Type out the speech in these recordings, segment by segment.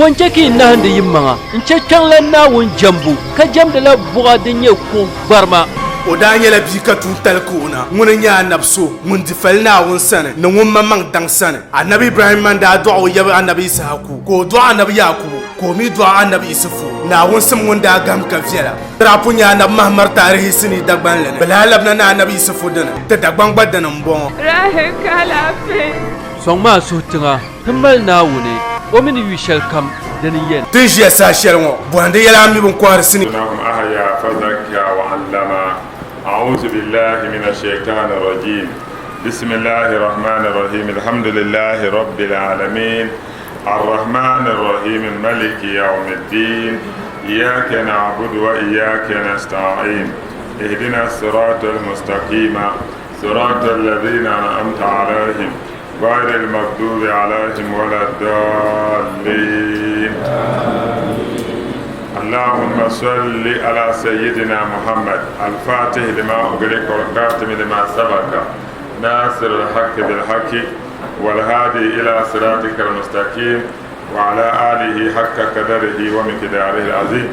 Bɔ n-chɛ ka yi nahindi yimaŋa n-chɛ kpiɔŋlan Naawuni jɛmbu, ka jɛmdila buɣa din nyɛ kuɣ gbarima? O daa nyɛla bia ka tuuntali ka o na. Ŋuni n-nyɛ anabi so ŋun di fali Naawuni sani ni ŋun maŋmaŋ daŋ sani. Anabi Ibrahimma n-daa dɔɣi o yaba anabi Yisahaku, ka o dɔɣi anabi Yaakubu, ka o mi dɔɣi anabi Isufu. Naawuni sim ŋun daa gahim ka viɛla. Di daa pun nyɛ anabi Mahamar taarihi sinii Dagbanli ni. Bɛ lahi labina ni anabi Isufu dini, ti Dagbaŋ gba dini m-bɔŋɔ. Rahi ka alaafee. Sɔŋmi a suhu tiŋa ti mali Naawuni, o mi ni yu shɛlikam, dini n-yɛn. Ti ni ʒiya saha shɛli ŋɔ, bɔhindi yɛla a mi bɛ ni kɔhiri sinii. Lahum ahya fazakka wa allama A'uuzu billahi mina shaitaani rajiim Bisimilahi rahmaani rahiim Alhamdulillahi rabbil aalamiin Arrahmaani rahiim Maliki yawmiddin Iyyaka na'budu wa iyyaka nasta'in Ihdina siraatal mustaqiima Siraatal laziina an'amta alayhim Ghayril maghdubi alayhim wala ddaalliin Allahumma salli ala sayyidina Muhammad al-fatih lima ughliqa wal khatim lima sabaqa nasir al-haqqi bil haqqi wal hadi ila siratikal mustaqim wa ala alihi haqqa qadarihi wa miqdarihi al-azim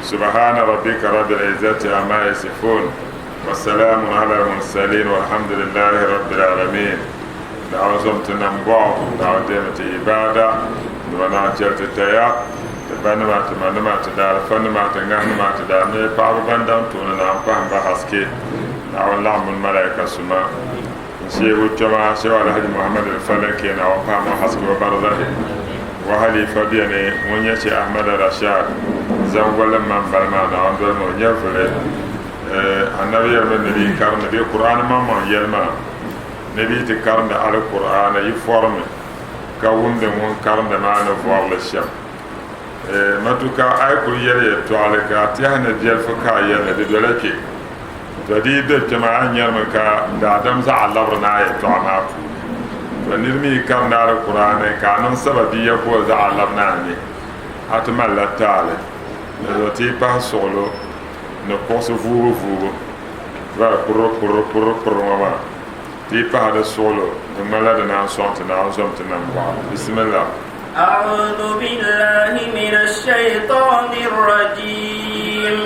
subhana rabbika rabbil izzati amma yasifun wa salamun ala al-mursalin walhamdulillahi rabbil alamin Naawuni zom ti nambɔɣu, Naawuni deemi ti ibaada, di ba naan chɛli ti taya, ti banima, ti manima, ti daalifanima, ti ŋahinima, ti daamini paɣaba ban daŋ tooni na m-pahim ba haske. Naawuni laɣim mini malaika suma n-sheeg o kpɛma Shehu Alhaji Muhammad Al-Falaki, Naawuni pahim o haske o barzahi. O halifa beni ŋun nyɛ Sheikh Ahmad Rashad Zangoli m-ma m-bala maa, Naawuni dolimi o nyɛvuli. Annabi yɛlimi ni bɛ yi karindi bɛ Kur'aani maŋmaŋ yɛli maa. Ni bɛ yi ti karindi Alkur'aani, yi fɔrimi ka wumdi ŋun karindi maa ni vɔri li shɛm. Matuka a yi kuli yɛli yɛltɔɣili ka a tɛhi ni biɛlifu ka a yɛli li, di dola kpe. Tɔ di yi do kpe maa, a ni nyarimi ka daadam zaɣa labiri ni a yɛltɔɣa maa puuni. Tɔ nir mi yi karindi Alkur'aani ka a niŋ sababiya ka o zaɣa labi ni a ni, a ti malila taali. Dinzuɣu ti yi pahi suɣilo ni kuɣusi vuubu vuubu. Vari kpuri kpuri kpuri kpuri ŋɔ maa ti yi pahi di suɣilo di ŋmanila di naan sɔŋ ti Naawuni zom ti nambɔɣu. Bisimillah. أعوذ بالله من الشيطان الرجيم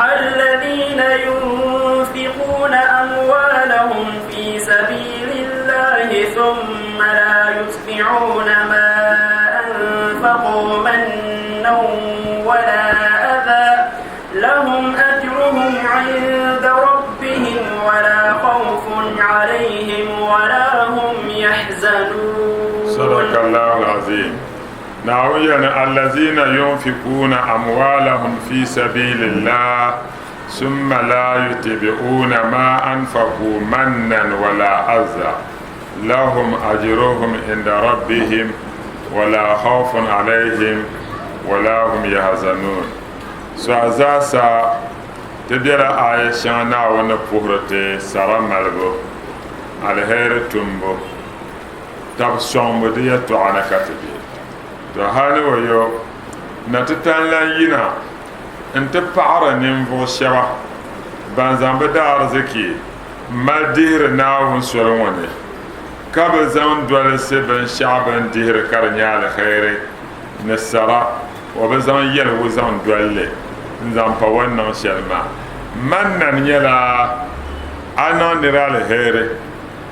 الذين ينفقون أموالهم في سبيل الله ثم لا يتبعون ما أنفقوا منا ولا أذى لهم أجرهم عند ربهم ولا خوف عليهم ولا هم يحزنون صدق الله العظيم نعوينا الذين ينفقون أموالهم في سبيل الله ثم لا يتبعون ما أنفقوا منا ولا أذى لهم أجرهم عند ربهم ولا خوف عليهم ولا هم يحزنون So a zaasa ti bela aaya shɛŋa Naawuni ni puhiri ti sara malibu, aliheri tumbu, tab sɔŋbu di yɛtɔɣa ni ka ti be. To hali ni o yo, na ti tan lan yina nti paɣiri ninvuɣ shɛba ban zaŋ bɛ daariziki m-mali dihiri Naawuni soli ŋɔ ni, ka bi zaŋ dolisi binshɛɣu bɛ ni dihiri ka di nyɛ aliheri ni sara O bi zaŋ yɛligu zaŋ doli li n-zaŋ pa o ni niŋ shɛli maa. Man nani nyɛla a niŋ nira aliheri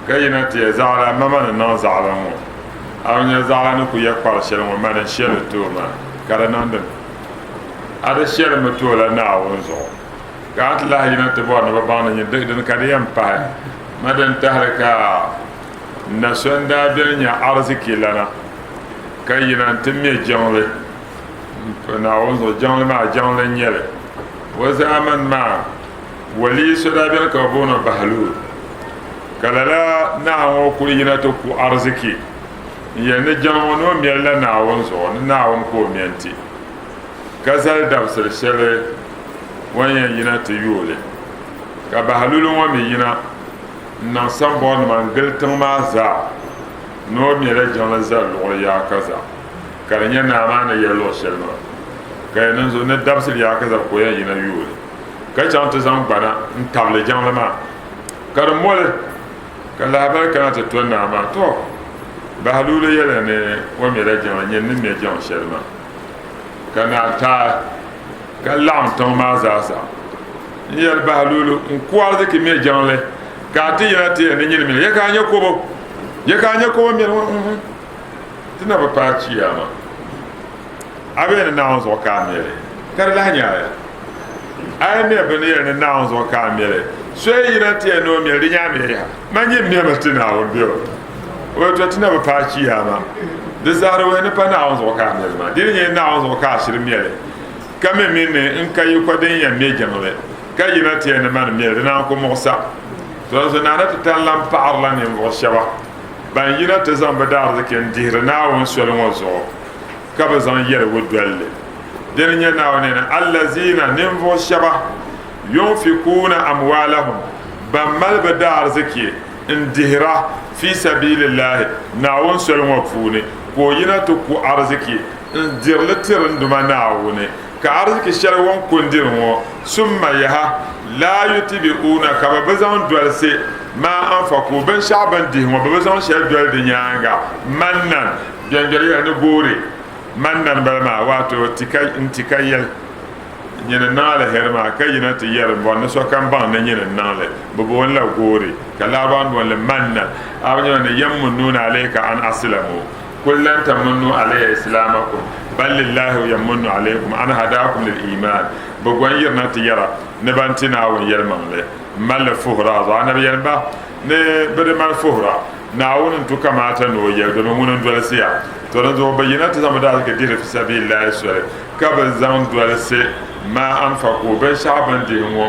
ka yina ti ya zaɣila ma ma ni niŋ zaɣila ŋɔ. A bi nya zaɣila ni ku ya kpari shɛli ŋɔ mani n-shɛli ti o maa ka di niŋ dini? A di shɛlimi ti o la Naawuni zuɣu ka a ti lahi yina ti bɔri ni bɛ baŋ ni nyin dini ka di yɛn pahi. Ma din tahili ka na so n-daa beni nya arizikilana. Ka yina nti me jiŋli Naawuni zuɣu, jiŋli maa jiŋli n-nyɛ li. O zaamani maa walii so daa beni ka bɛ booni o Bahlul. Ka lala naa ŋɔ kuli yina ti ku ariziki n-yɛli ni jiŋli ŋɔ ni o meli la Naawuni zuɣu, ni Naawuni ka o me n-ti. Ka zali dabisili shɛli o ni yɛn yina ti yooi li. Ka Bahlul ŋɔ mi yina n-niŋ sambɔrinima n-gili tiŋ maa zaa. Ni o mɛla jiŋli zali luɣili yaakaza, ka di nyɛ naa maa ni yɛli luɣ shɛli maa, ka yɛn niŋ zuɣu ni dabisili yaakaza ka o yɛn yina yooi li, ka chaŋ ti zaŋ gbana n-tabili jiŋli maa, ka di moli, ka lahabali kana ti to naa maa, Tɔ! Bahaluuli yɛliya ni o mɛla jiŋli nyini ni mɛ jiŋ shɛli maa ka naa taai ka laɣim tiŋ maa zaasa n yɛli Bahaluuli n ku ariziki mɛ jiŋli ka a ti yina ti yɛli ni nyini mɛli ya ka a nyɛ kobo ya ka a nyɛ kobo mɛli ŋɔ n ti na bi paai chiyaama a bee ni Naawuni zuɣu ka a mɛli ka di lahi nyɛ a ya a yi mɛ bini yɛli ni Naawuni zuɣu ka a mɛli so yi yina ti yɛli ni o mɛli di nyɛ a mɛ yaha man nyɛ mɛmi ti Naawuni bɛ o o to ti na bi paai chiyaama di zahari wuhi ni pa Naawuni zuɣu ka a mɛli maa di ni nyɛ Naawuni zuɣu ka a shiri mɛli ka mi mi ni n ka yiko din yɛn mɛ jiŋli ka yina ti yɛli ni mani mɛli di naan ku muɣisa to so naa ni ti tani lan paɣarila ninvuɣu shɛba ban yina ti zaŋ bi daariziki n dihiri Naawuni soli ŋɔ zuɣu ka bi zaŋ yɛligu doli li. Dini n-nyɛ Naawuni ni allaziina, ninvuɣu shɛba, yunfikuuna amwaalahum, ban mali bɛ daariziki n-dihira, fi sabiilillaahi, Naawuni soli ŋɔ puuni, ka o yina ti ku ariziki n-diri li tiri n Duuma Naawuni, ka ariziki shɛli o ni ku n-diri ŋɔ, summa yaha, laa yutibi'uuna, ka bɛ bi zaŋ dolsi, maa anfakuu, binshɛɣu bɛ ni dihi ŋɔ, bɛ bi zaŋ shɛli doli di nyaaŋa, mannan, Biɛŋgbɛri yɛli ni goori man nani bala maa, waato n ti ka yɛli, Nyini n-niŋ aliheri maa, ka yina ti yɛri m-bɔri ni sokam baŋ ni nyini n-niŋ li. Bɛ booni la goori, ka Larabawa ni booni li manna. A bi nya ni yammunnuuna alayka an asilamu, kul lan tamunnu alayya islaamakum, bal lillahi yamunnu alaykum an hadaakum lil iimaan. Bɛ gɔn yirina ti yɛra ni ban ti Naawuni yɛlimaŋli m-mali li fuhiri a zuɣu. Anabi yɛli ba ni bɛ di mali fuhira. Naawuni n-tu kamaata ni o yɛli, domin ŋuni n-dolsi ya. To dinzuɣu bɛ yina ti zaŋ bɛ daaziki dihiri fi sabiilillahi soli, ka bɛ zaŋ dolsi maa anfaqu, binshɛɣu bɛ ni dihi ŋɔ,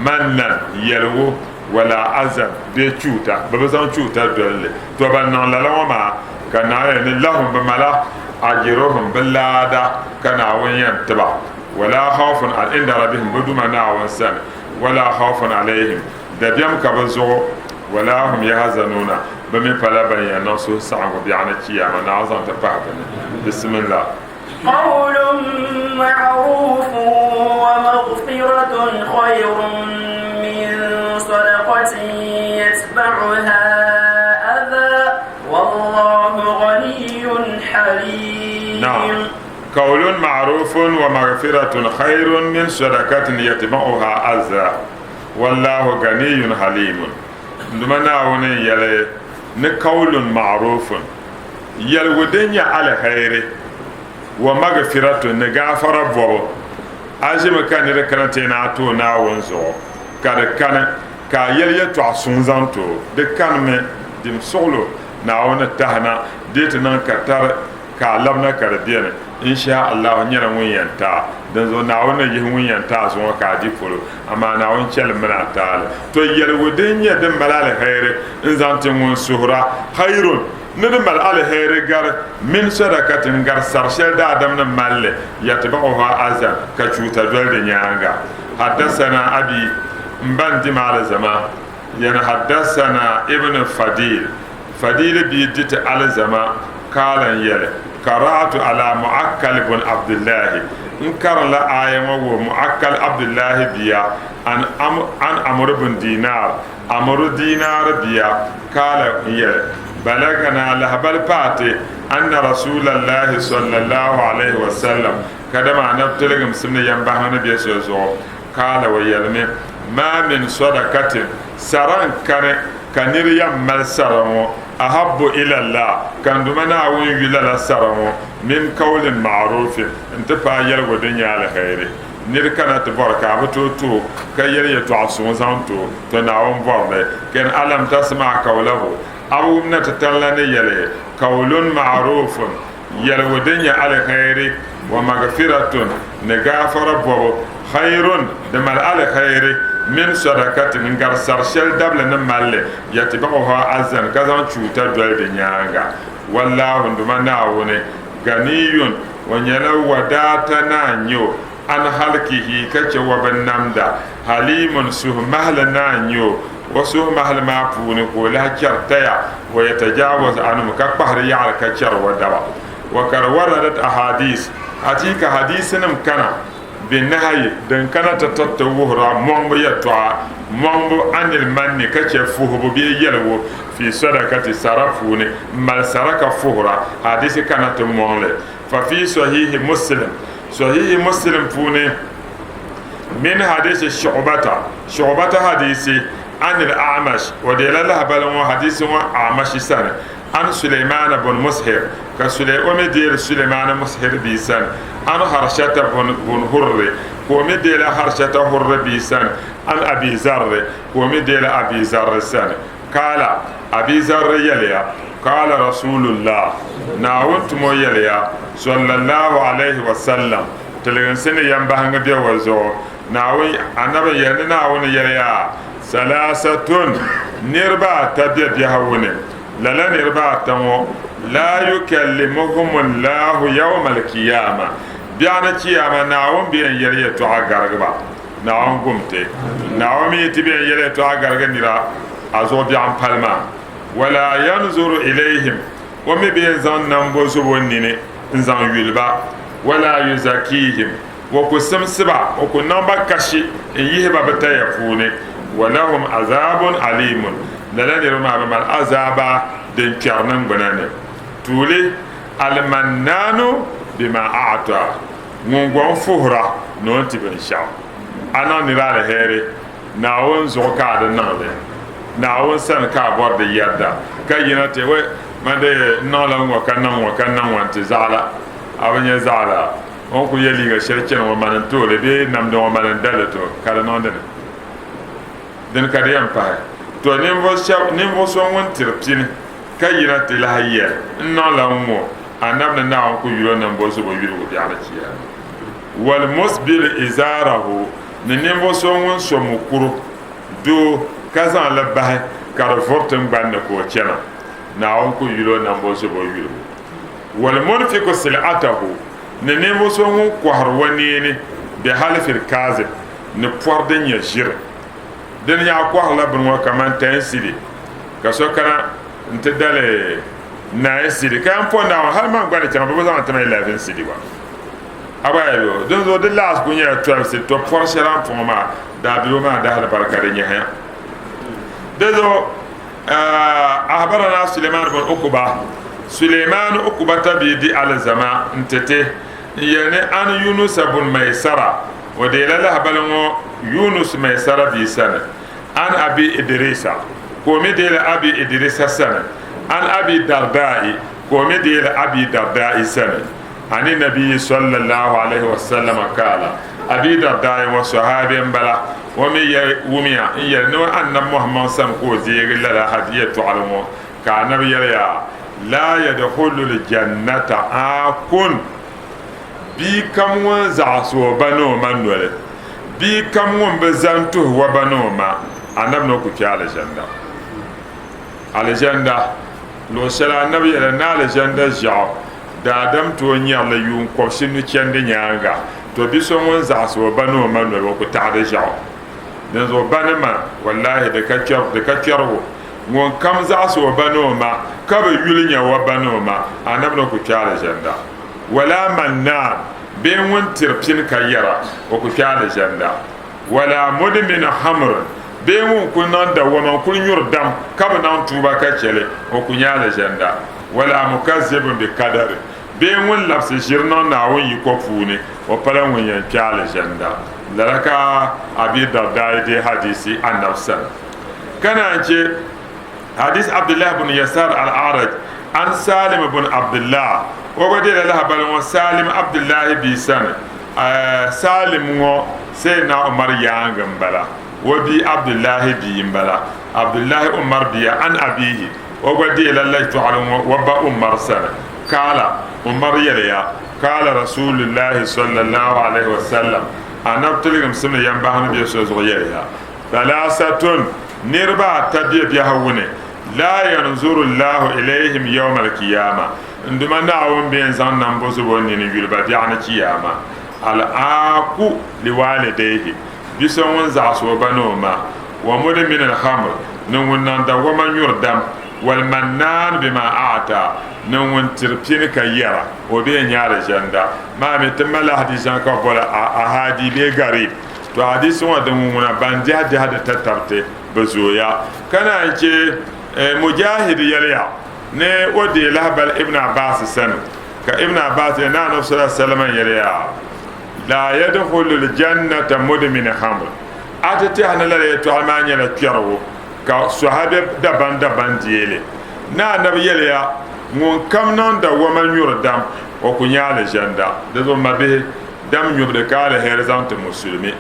mannan, yɛligu, wala azan, bee chuuta, bɛ bi zaŋ chuuta doli li. To ban niŋ lala ŋɔ maa, ka Naawuni yɛli ni lahum, bɛ mala ajiruhum, bɛ laada ka Naawuni yɛn ti ba, wala khawfun inda rabbihim, bɛ Duuma Naawuni sani, wala khawfun alayhim, Dabiɛm ka bɛ zuɣu, walaa hum yahzanuuna, bɛ mi pala ban yɛn niŋ suhusaɣiŋgu biɛɣuni Chiyaama Naawuni zaŋ ti pahi bɛ ni. Bismillah. Qawlun ma'rufun wa maghfiratun khayrun min sadaqatin yatba'uha adha, wallahu ghaniyyun haleem. Na'am. Qawlun ma'rufun wa maghfiratun khayrun min sadaqatin yatba'uha adha. Wallahu ganiyun halimun. N Duuma Naawuni n-yɛli ni kawlun ma'rufun, yɛligu din nyɛ aliheri, wa magfiratun, ni gaafara bɔbu. A ʒimi ka niri kana ti yɛn a ti o Naawuni zuɣu, ka di kani ka a yɛli yɛtɔɣ suŋ zaŋ ti o, di kanimi dim suɣilo Naawuni ni tahi na di ti niŋ katari ka a labina ka di beni, in sha Allahu nyɛla ŋun yɛn ti a. Dinzuɣu Naawuni ni yihi ŋun yɛn ti a zuŋɔ ka a di polo, amaa Naawuni chɛli mini a taali. To yɛligu din nyɛ din mali aliheri n-zaŋ ti ŋun suhira, khayrun, ni di mali aliheri gari, min sadakatin, gari sar shɛli daadam ni mali li, yatba'uha azan, ka chuuta doli di nyaaŋa. Haddasana abi, m ba n-dim alizama, yani haddasana ibn Fadil, Fadili bia di ti alizama kaala n-yɛli, Qara'atu ala Mu'akkal bun Abdullahi, N karinla aaya ŋɔ wuhi Mu'akkal Abdullahi bia, an an Amr bun Dinar, Amr Dinar bia, kaala n-yɛli, Balagana lahabali paai ti, anna Rasuulallahi sallallahu alaihi wa sallam, kadama Anabi tiligimsim ni yɛmbahiŋ ni be so zuɣu, kaala o yɛlimi, Maa min sadakatin, sara n-kani ka nir yɛn mali sara ŋɔ, ahabbu ilallah, ka n Duuma Naawuni yu lala sara ŋɔ, min kawlin ma'rufin, n-ti paai yɛligu din nyɛ aliheri. Nir kana ti bɔri ka a bi tooi ti o, ka yɛli yɛtɔɣ suŋ zaŋ ti o, tɔ Naawuni bɔri li. Ken alam tasma'a kawlahu, a bi wum na ti tani la ni yɛli, Kawlun ma'rufun, Yɛligu din nyɛ aliheri, wa magfiratun, ni gaafara bɔbu, khayrun, di mali aliheri, min sadakatin, n-gari sar shɛli dabili ni mali li, yatba'uha azan, ka zaŋ chuuta doli di nyaaŋa. Wallahu, n Duuma Naawuni, ganiyun, O nyɛla wadaata naa n-nyɛ O, an halkihi, ka chɛ o binnamda, halimun, suhumahili naa n-nyɛ o, o suhumahili maa puuni ka o lahi chɛri taya, wa yatajawaz anhum, ka kpahiri yaɣiri ka chɛri o daba. Wa kad waradat ahadis, achiika hadiisinim kana, Binnahayi din kana ti tiriti wuhira mɔŋbu yɛtɔɣa, mɔŋbu anil manni ka chɛ fuhibu bee yɛligu fi sadakati sara puuni, m-mali sara ka fuhira, hadisi kana ti mɔŋ li. Fa fi sahihi Muslim, sahihi Muslim puuni, min hadisi Shu'bata, Shu'bata hadisi, anil A'mash, o deela lahabali ŋɔ hadisi ŋɔ A'mashi sani, An Suleimana bun Mushir, ka o mi deeri Suleimana Mushir bia sani, an Harshata bun Hurri, ka o mi deela Harshata Hurri bia sani, an Abi Zarri, ka o mi deela Abi Zarri sani. Kaala, Abi Zarri yɛliya, Kaala Rasulullah, Naawuni tumo yɛliya, Sallallahu alaihi wa sallam, tiliginsi ni yɛmbahingi be o zuɣu, Naawuni, Anabi yɛli ni Naawuni yɛliya, Salaasatun, niriba ata be biɛhigu ni, lala niriba ata ŋɔ, laa yukallimuhumu Llahu yawma alkiyama, biɛɣuni chiyaama Naawuni bi yɛn yɛli yɛltɔɣa garigi ba, Naawuni gum ti. Naawuni mi yi ti bi yɛn yɛli yɛltɔɣa garigi nira, a zuɣu biɛɣu m-pali maa. Wala yanzuru ilayhim, o mi bi yɛn zaŋ nambo zubo nini n-zaŋ yuli ba. Wala yuzakihim, O ku simsi ba, o ku niŋ ba kashi n-yihi ba bɛ taya puuni. Walahum azaabun aliimun, lala niriba maa bɛ mali azaaba din kpɛri niŋgbuna ni. Tuuli, Almannaanu bima a'taa, ŋun gɔŋ fuhira ni o ni ti binshɛɣu. A niŋ nira aliheri, Naawuni zuɣu ka a di niŋ li, Naawuni sani ka a bɔri di yɛrida, ka yina ti, Wai, man dee n niŋla ŋ-ŋɔ ka niŋ ŋ-ŋɔ ka niŋ ŋ-ŋɔ nti zaɣ la. A bi nya zaɣ la. O ni kuli ye liiga shɛli chani ŋɔ mani n-ti o li bee namdi ŋɔ mani n-dali li to ka di niŋ dini? Dini ka di yɛn pahi? To ninvuɣ so ŋun tiri pini ka yina ti lahi yɛli, N niŋla ŋ-ŋɔ, Anabi ni Naawuni ku yul o niŋbu zubu yuligu biɛɣuni chiyaama. Wal musbil izaarahu, ni ninvuɣ so ŋun so mukuru doo ka zaŋ li bahi ka di vuri tiŋgbani ni ka o chana, Naawuni ku yul o niŋbu zubu yuligu. Wal munfiku sil'atahu, ni ninvuɣ so ŋun kɔhiri o neeni bi halifil kaazib, ni pɔri din nyɛ ʒiri. Dini nyɛ a kɔhirila bini ŋɔ kaman ten cedi, ka so kana nti da li nine cedi, ka yɛn po Naawuni hali man gba ni chaŋ bɛ bi zaŋ ti ma 11 cedi gba. A gba yɛli o, dinzuɣu di last kuli nyɛla 12 cedi, to pɔri shɛli a ni pɔŋɔ maa daabiligu maa dahali barika di nyɛhiya. Dinzuɣu Ahbarana Suleiman bin Ukuba, Suleiman Ukuba tabi di alizama n-ti ti, n-yɛli ni an Yunusa bun Maisara, o deela lahabali ŋɔ Yunus Maisara bia sani, an Abi Idirisa, ka o mi deeli Abi Idirisa sani, an Abi Dardaa'i, ka o mi deeli Abi Dardaa'i sani, ani Nabiyi sallallahu alaihi wasallama kaala, Abi Dardaa'i ŋɔ sahabi m-bala. O mi yɛli, Wumiya, n yɛli ni Annabi Muhammad sani ka o deegi lala yɛltɔɣili ŋɔ, ka Annabi yɛli ya, Laa yadkhulul jannata aakun, bia kam ŋun zaɣisi o ba ni o ma noli, bia kam ŋun bi zani tuhi o ba ni o ma, Annabi ni o ku kpe Alizanda. Alizanda, luɣ shɛli Annabi yɛli ni Alizanda ʒiɛɣu daadam tooi nyari li yuun kɔbishinu chendi nyaaŋa. To bi so ŋun zaɣisi o ba ni o ma noli, o ku taɣi di ʒiɛɣu. Dinzuɣu ba ni ma, wallahi, di ka di ka kpɛrigu. Ŋun kam zaɣisi o ba ni o ma, ka bi yuli nya o ba ni o ma, Anabi ni o ku kpe alizanda. Wala mannaan, bee ŋun tiri pini ka yɛra, o ku kpe alizanda. Wala mudminu hamrin, bee ŋun kuli niŋ dawama n-kuli nyuri dam ka bi niŋ tuuba ka chɛ li, o ku nya alizanda. Wala mukazzibun bi kadari, Bee ŋun labisi ʒiri niŋ Naawuni yiko puuni, o pala ŋun yɛn kpe Alizanda. Lala ka Abi Dardaayi deei hadiisi Annabi sani. Ka naan che hadiis Abdullah bun Yasar Al-A'raj an Salim bun Abdullah, o gba deela lahabali ŋɔ Salim Abdullahi bia sani. Salim ŋɔ Sayyidina Umar yaaŋa m-bala, o bia Abdullahi bia m-bala, Abdullahi Umar bia, an abiihi, o gba deela yɛltɔɣili ŋɔ o ba Umar sani. Kaala, Umar yɛliya, Kaala Rasuulullaahi sallallahu alaihi wa sallam, Anabi tiligimsim ni yɛmbahi ni be so zuɣu yɛliya, Thalaasatun, niriba ata be biɛhigu ni, laa yanzuru Llahu ilayhim yawma alkiyaama, n Duuma Naawuni bɛ yɛn zaŋ nambo zubo nini yuli ba biɛɣuni chiyaama, Al-aaku liwaalidayhi, bi so ŋun zaɣisi o ba ni o ma, wa mudminu al-khamr, ni ŋun niŋ dawwama nyuri dam. Walmannaan bima a'ta, ni ŋun tiri pini ka yɛra o bee n-nyɛ alizanda maa mi. Ti malila hadiisi shɛŋa ka bɛ boli ahadii bee gariib. To hadiisi ŋɔ din ŋuna ban diɛhi diɛhi di tatabti bi zooya. Ka naan che Mujahid yɛliya ni o deei lahabali Ibn Abbas sani, ka Ibn Abbas yɛli ni Anabi sallallahu alaihi wasallam yɛliya, Laa yadkhulul jannata mudmin khamr. A ti tɛha ni lala yɛtɔɣili maa nyɛla kpɛrigu ka sɔhabe daban daban deei li. Ni Anabi yɛliya, Ŋun kam niŋ dawama nyuri dam, o ku nya alizanda. Di zuɣu mabihi, dam nyubu di ka aliheri zaŋ ti musulimi.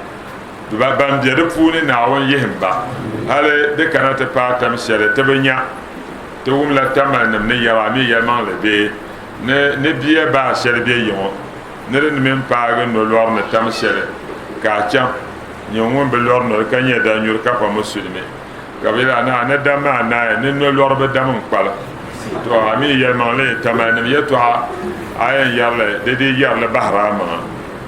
Ban be di puuni Naawuni yihim ba, hali di kana ti paai tam shɛli ti bi nya. Ti wumla Tamalinim ni yɛra, a mi yɛlimaŋli bee? Ni ni bia baa shɛli be yi ŋɔ ni di ni mini paagi nolɔri ni tam shɛli ka a chaŋ nyɛ ŋun bi lɔri noli ka nyɛ danyuri ka pa musulimi, ka bɛ yɛli a ni a ni dam maa naai ni nolɔri bi dam n-kpalim. Tɔ! A mi yɛlimaŋli Tamalinim yɛtɔɣa a yɛn yɛri li di dii yɛri li bahiri a maŋa.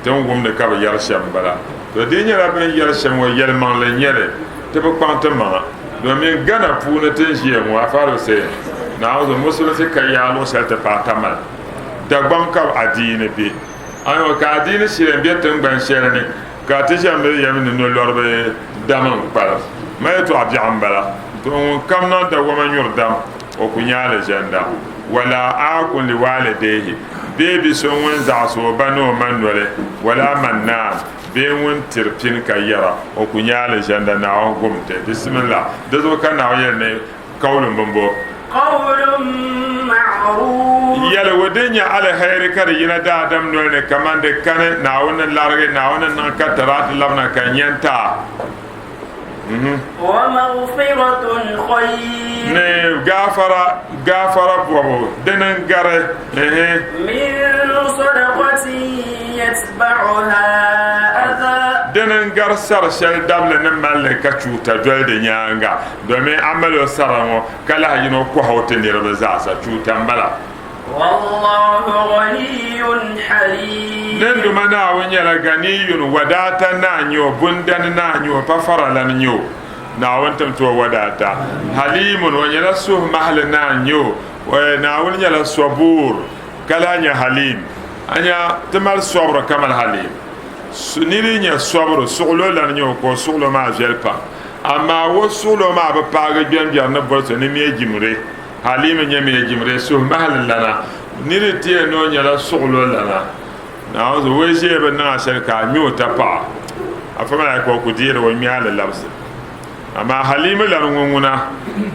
Ti ni wumdi ka bɛ yɛri shɛm m-bala. Tɔ! Di yi nyɛla bɛ ni yɛri shɛm ŋɔ yɛlimaŋli n-nyɛ li, ti bi kpaŋ ti maŋa. Domin Ghana puuni ti ni ʒiya ŋɔ, Afar Hussein, Naawuni zuɣu musulinsi ka yaa luɣ shɛli ti paai Tamale. Dagbaŋ ka adiini be. Ayo ka adiini shili m-be tiŋgban shɛli ni ka ti ʒiɛm bi yɛm ni nolɔriba dam n-kpalim. Ma yɛtɔɣ biɛɣu m-bala. Tɔ ŋun kam niŋ dawama nyuri dam, o ku nya alizanda. Wala aakun liwaalidayhi, bee bi so ŋun zaɣis o ba ni o ma noli, wala mannaan, bee ŋun tiri pini ka yɛra o ku nya alizanda Naawuni gumti. Bisimillah! Di zuɣu ka Naawuni yɛli ni Kawulun bimbo. Qawlun ma'ruf. Yɛligu din nyɛ aliheri ka di yina daadam noli ni kaman di kani Naawuni ni larigi, Naawuni ni niŋ ka tiraati labina ka n-yɛn ti a. Wa maghfiratun khayr. Ni gaafara, gaafara bɔbu dini n-gari. Min sadaqatin yatba'uha adha. Dini n-gari sari shɛli dabili ni mali li ka chuuta doli di nyaaŋa. Domin a mali o sara ŋɔ ka lahi yino kɔhi o ti niriba zaasa, chuuta m-bala. Wallahu ghaniyyun haleem. Ni Duuma Naawuni nyɛla Ganiyyun, wadaata naa n-nyɛ o, bundani naa n-nyɛ o, pa faralana n-nyɛ o. Naawuni tim ti o wadaata. Haliimun, o nyɛla suhumahili naa n-nyɛ o. Naawuni nyɛla Sabuur, ka lahi nyɛ Haliim. A nya, ti mali sabiri ka mali Haliim. Nira yi nyɛ sabiri, suɣulo lana n-nyɛ o, ka o suɣulo maa viɛli pam. Amaa o suɣulo maa bi paagi gbɛngbɛri ni boli so ni Meejimre. Halima nyɛ Meejimre suhumahili lana. Niri ti yɛli ni o nyɛla suɣulo lana. Naawuni zuɣu o yi ʒiya bi niŋ a shɛli ka a ŋme o tapaɣa, afa malaika o ku deeri o ŋme a li labisi. Amaa Halima lana ŋɔ ŋuna,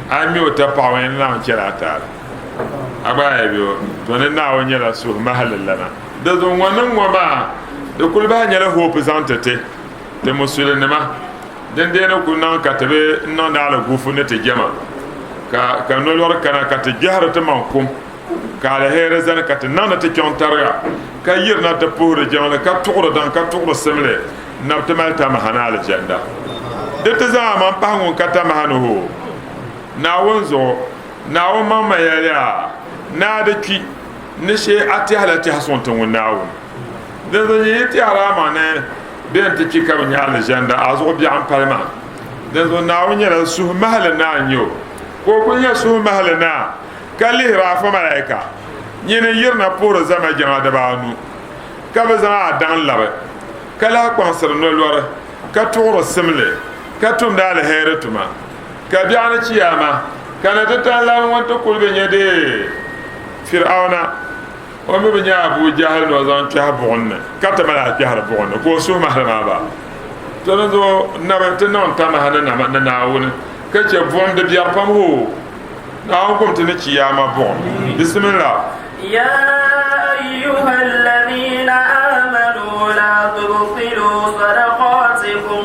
a yi ŋme o tapaɣa o yɛn Naawuni chɛla a taali. A gba a yi be o, to ni Naawuni nyɛla suhumahili lana. Di zuɣu ŋɔ niŋ ŋɔ maa di kuli bahi nyɛla hope zaŋ ti ti, ti musulinima. Dindee ni ku niŋ ka ti bi niŋdi aliguufu ni ti jɛma, ka nolɔri kana ka ti gbɛhiri ti maŋ kum, ka aliheri zani ka ti niŋdi ti kpiɔŋ tariga, ka yirina ti puhiri jiŋli, ka tuɣiri daŋ, ka tuɣiri simli, n-nabi ti mali tamaha ni alijanda. Di ti zaŋ a maŋ pahi ŋun ka tamaha ni hoo. Naawuni zuɣu, Naawuni maŋmaŋ yɛliya, Ni a di kpi, ni shee a tɛhila tɛhi suŋ ti ŋun Naawuni. Dinzuɣu nyin yi tɛhiri a maŋ ni bɛ ni ti kpi ka bɛ nya alizanda, a zuɣu biɛɣu m-pali maa. Dinzuɣu Naawuni nyɛla suhumahili naa n-nyɛ o, ka o kul nyɛ suhumahili naa ka lihiri a fa malaika nyini n-yirina puhiri zama jaŋa dibaanu, ka bi zaŋ a daŋ labi, ka lahi kpaŋsiri nolɔri, ka tuɣiri simli, ka tumdi aliheri tuma. Ka biɛɣuni chiyaama ka ni ti tan lan ŋun ti kul bi nya dee Fir'auna. O mi bi nya Abu Jahal ni o zaŋ kpɛhi buɣim ni, ka ti mali a kpɛhiri buɣim ni, ka o suhu mahili maa ba. To ni zuɣu nabi ti niŋ tamaha ni nama ni Naawuni, ka chɛ buɣim di biɛri pam hoo. Naawuni kum ti ni chiyaama buɣim. Bismillah. Ya ayyuha alladhina amanu la tubtilu sadaqatikum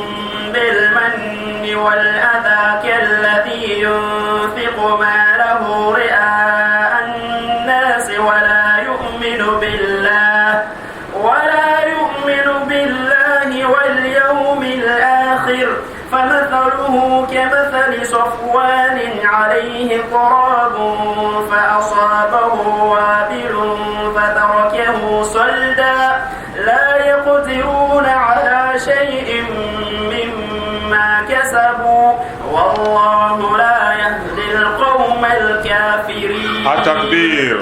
bil manni wal adha kalladhi yunfiqu malahu ri'a an-nasi wa la yu'minu billahi wa la yu'minu billahi wal yawmil akhir famathaluhu kamathali safwanin alayhi turabun fa asabahu wabilun fatarakahu salda la yaqdiruna ala shay'in mimma kasabu wallahu la yahdi al-qawma al-kafirin. Atakbir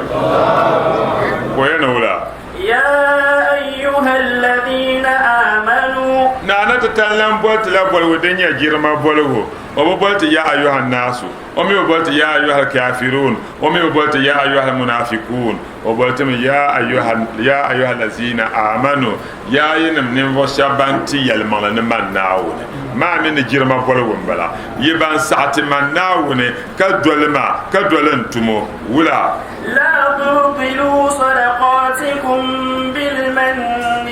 ko yana wula. يا أيها الذين آمنوا. Naana ti tan lan boli ti la boligu din nyɛ girima boligu. O bi boli ti ya ayuha naasu, o mi bi boli ti ya ayuha kafirun, o mi bi boli ti ya ayuha munafikun, o boli ti mi ya ayuha ya ayuha lazina amanu, ya yinim ninvuɣu shɛba ban ti yɛlimaŋli ni man Naawuni. Maa mi ni girima boligu n bala, yi ban saɣi ti man Naawuni ka doli ma ka doli n tumo wula. لا تبطلوا صدقاتكم بالمن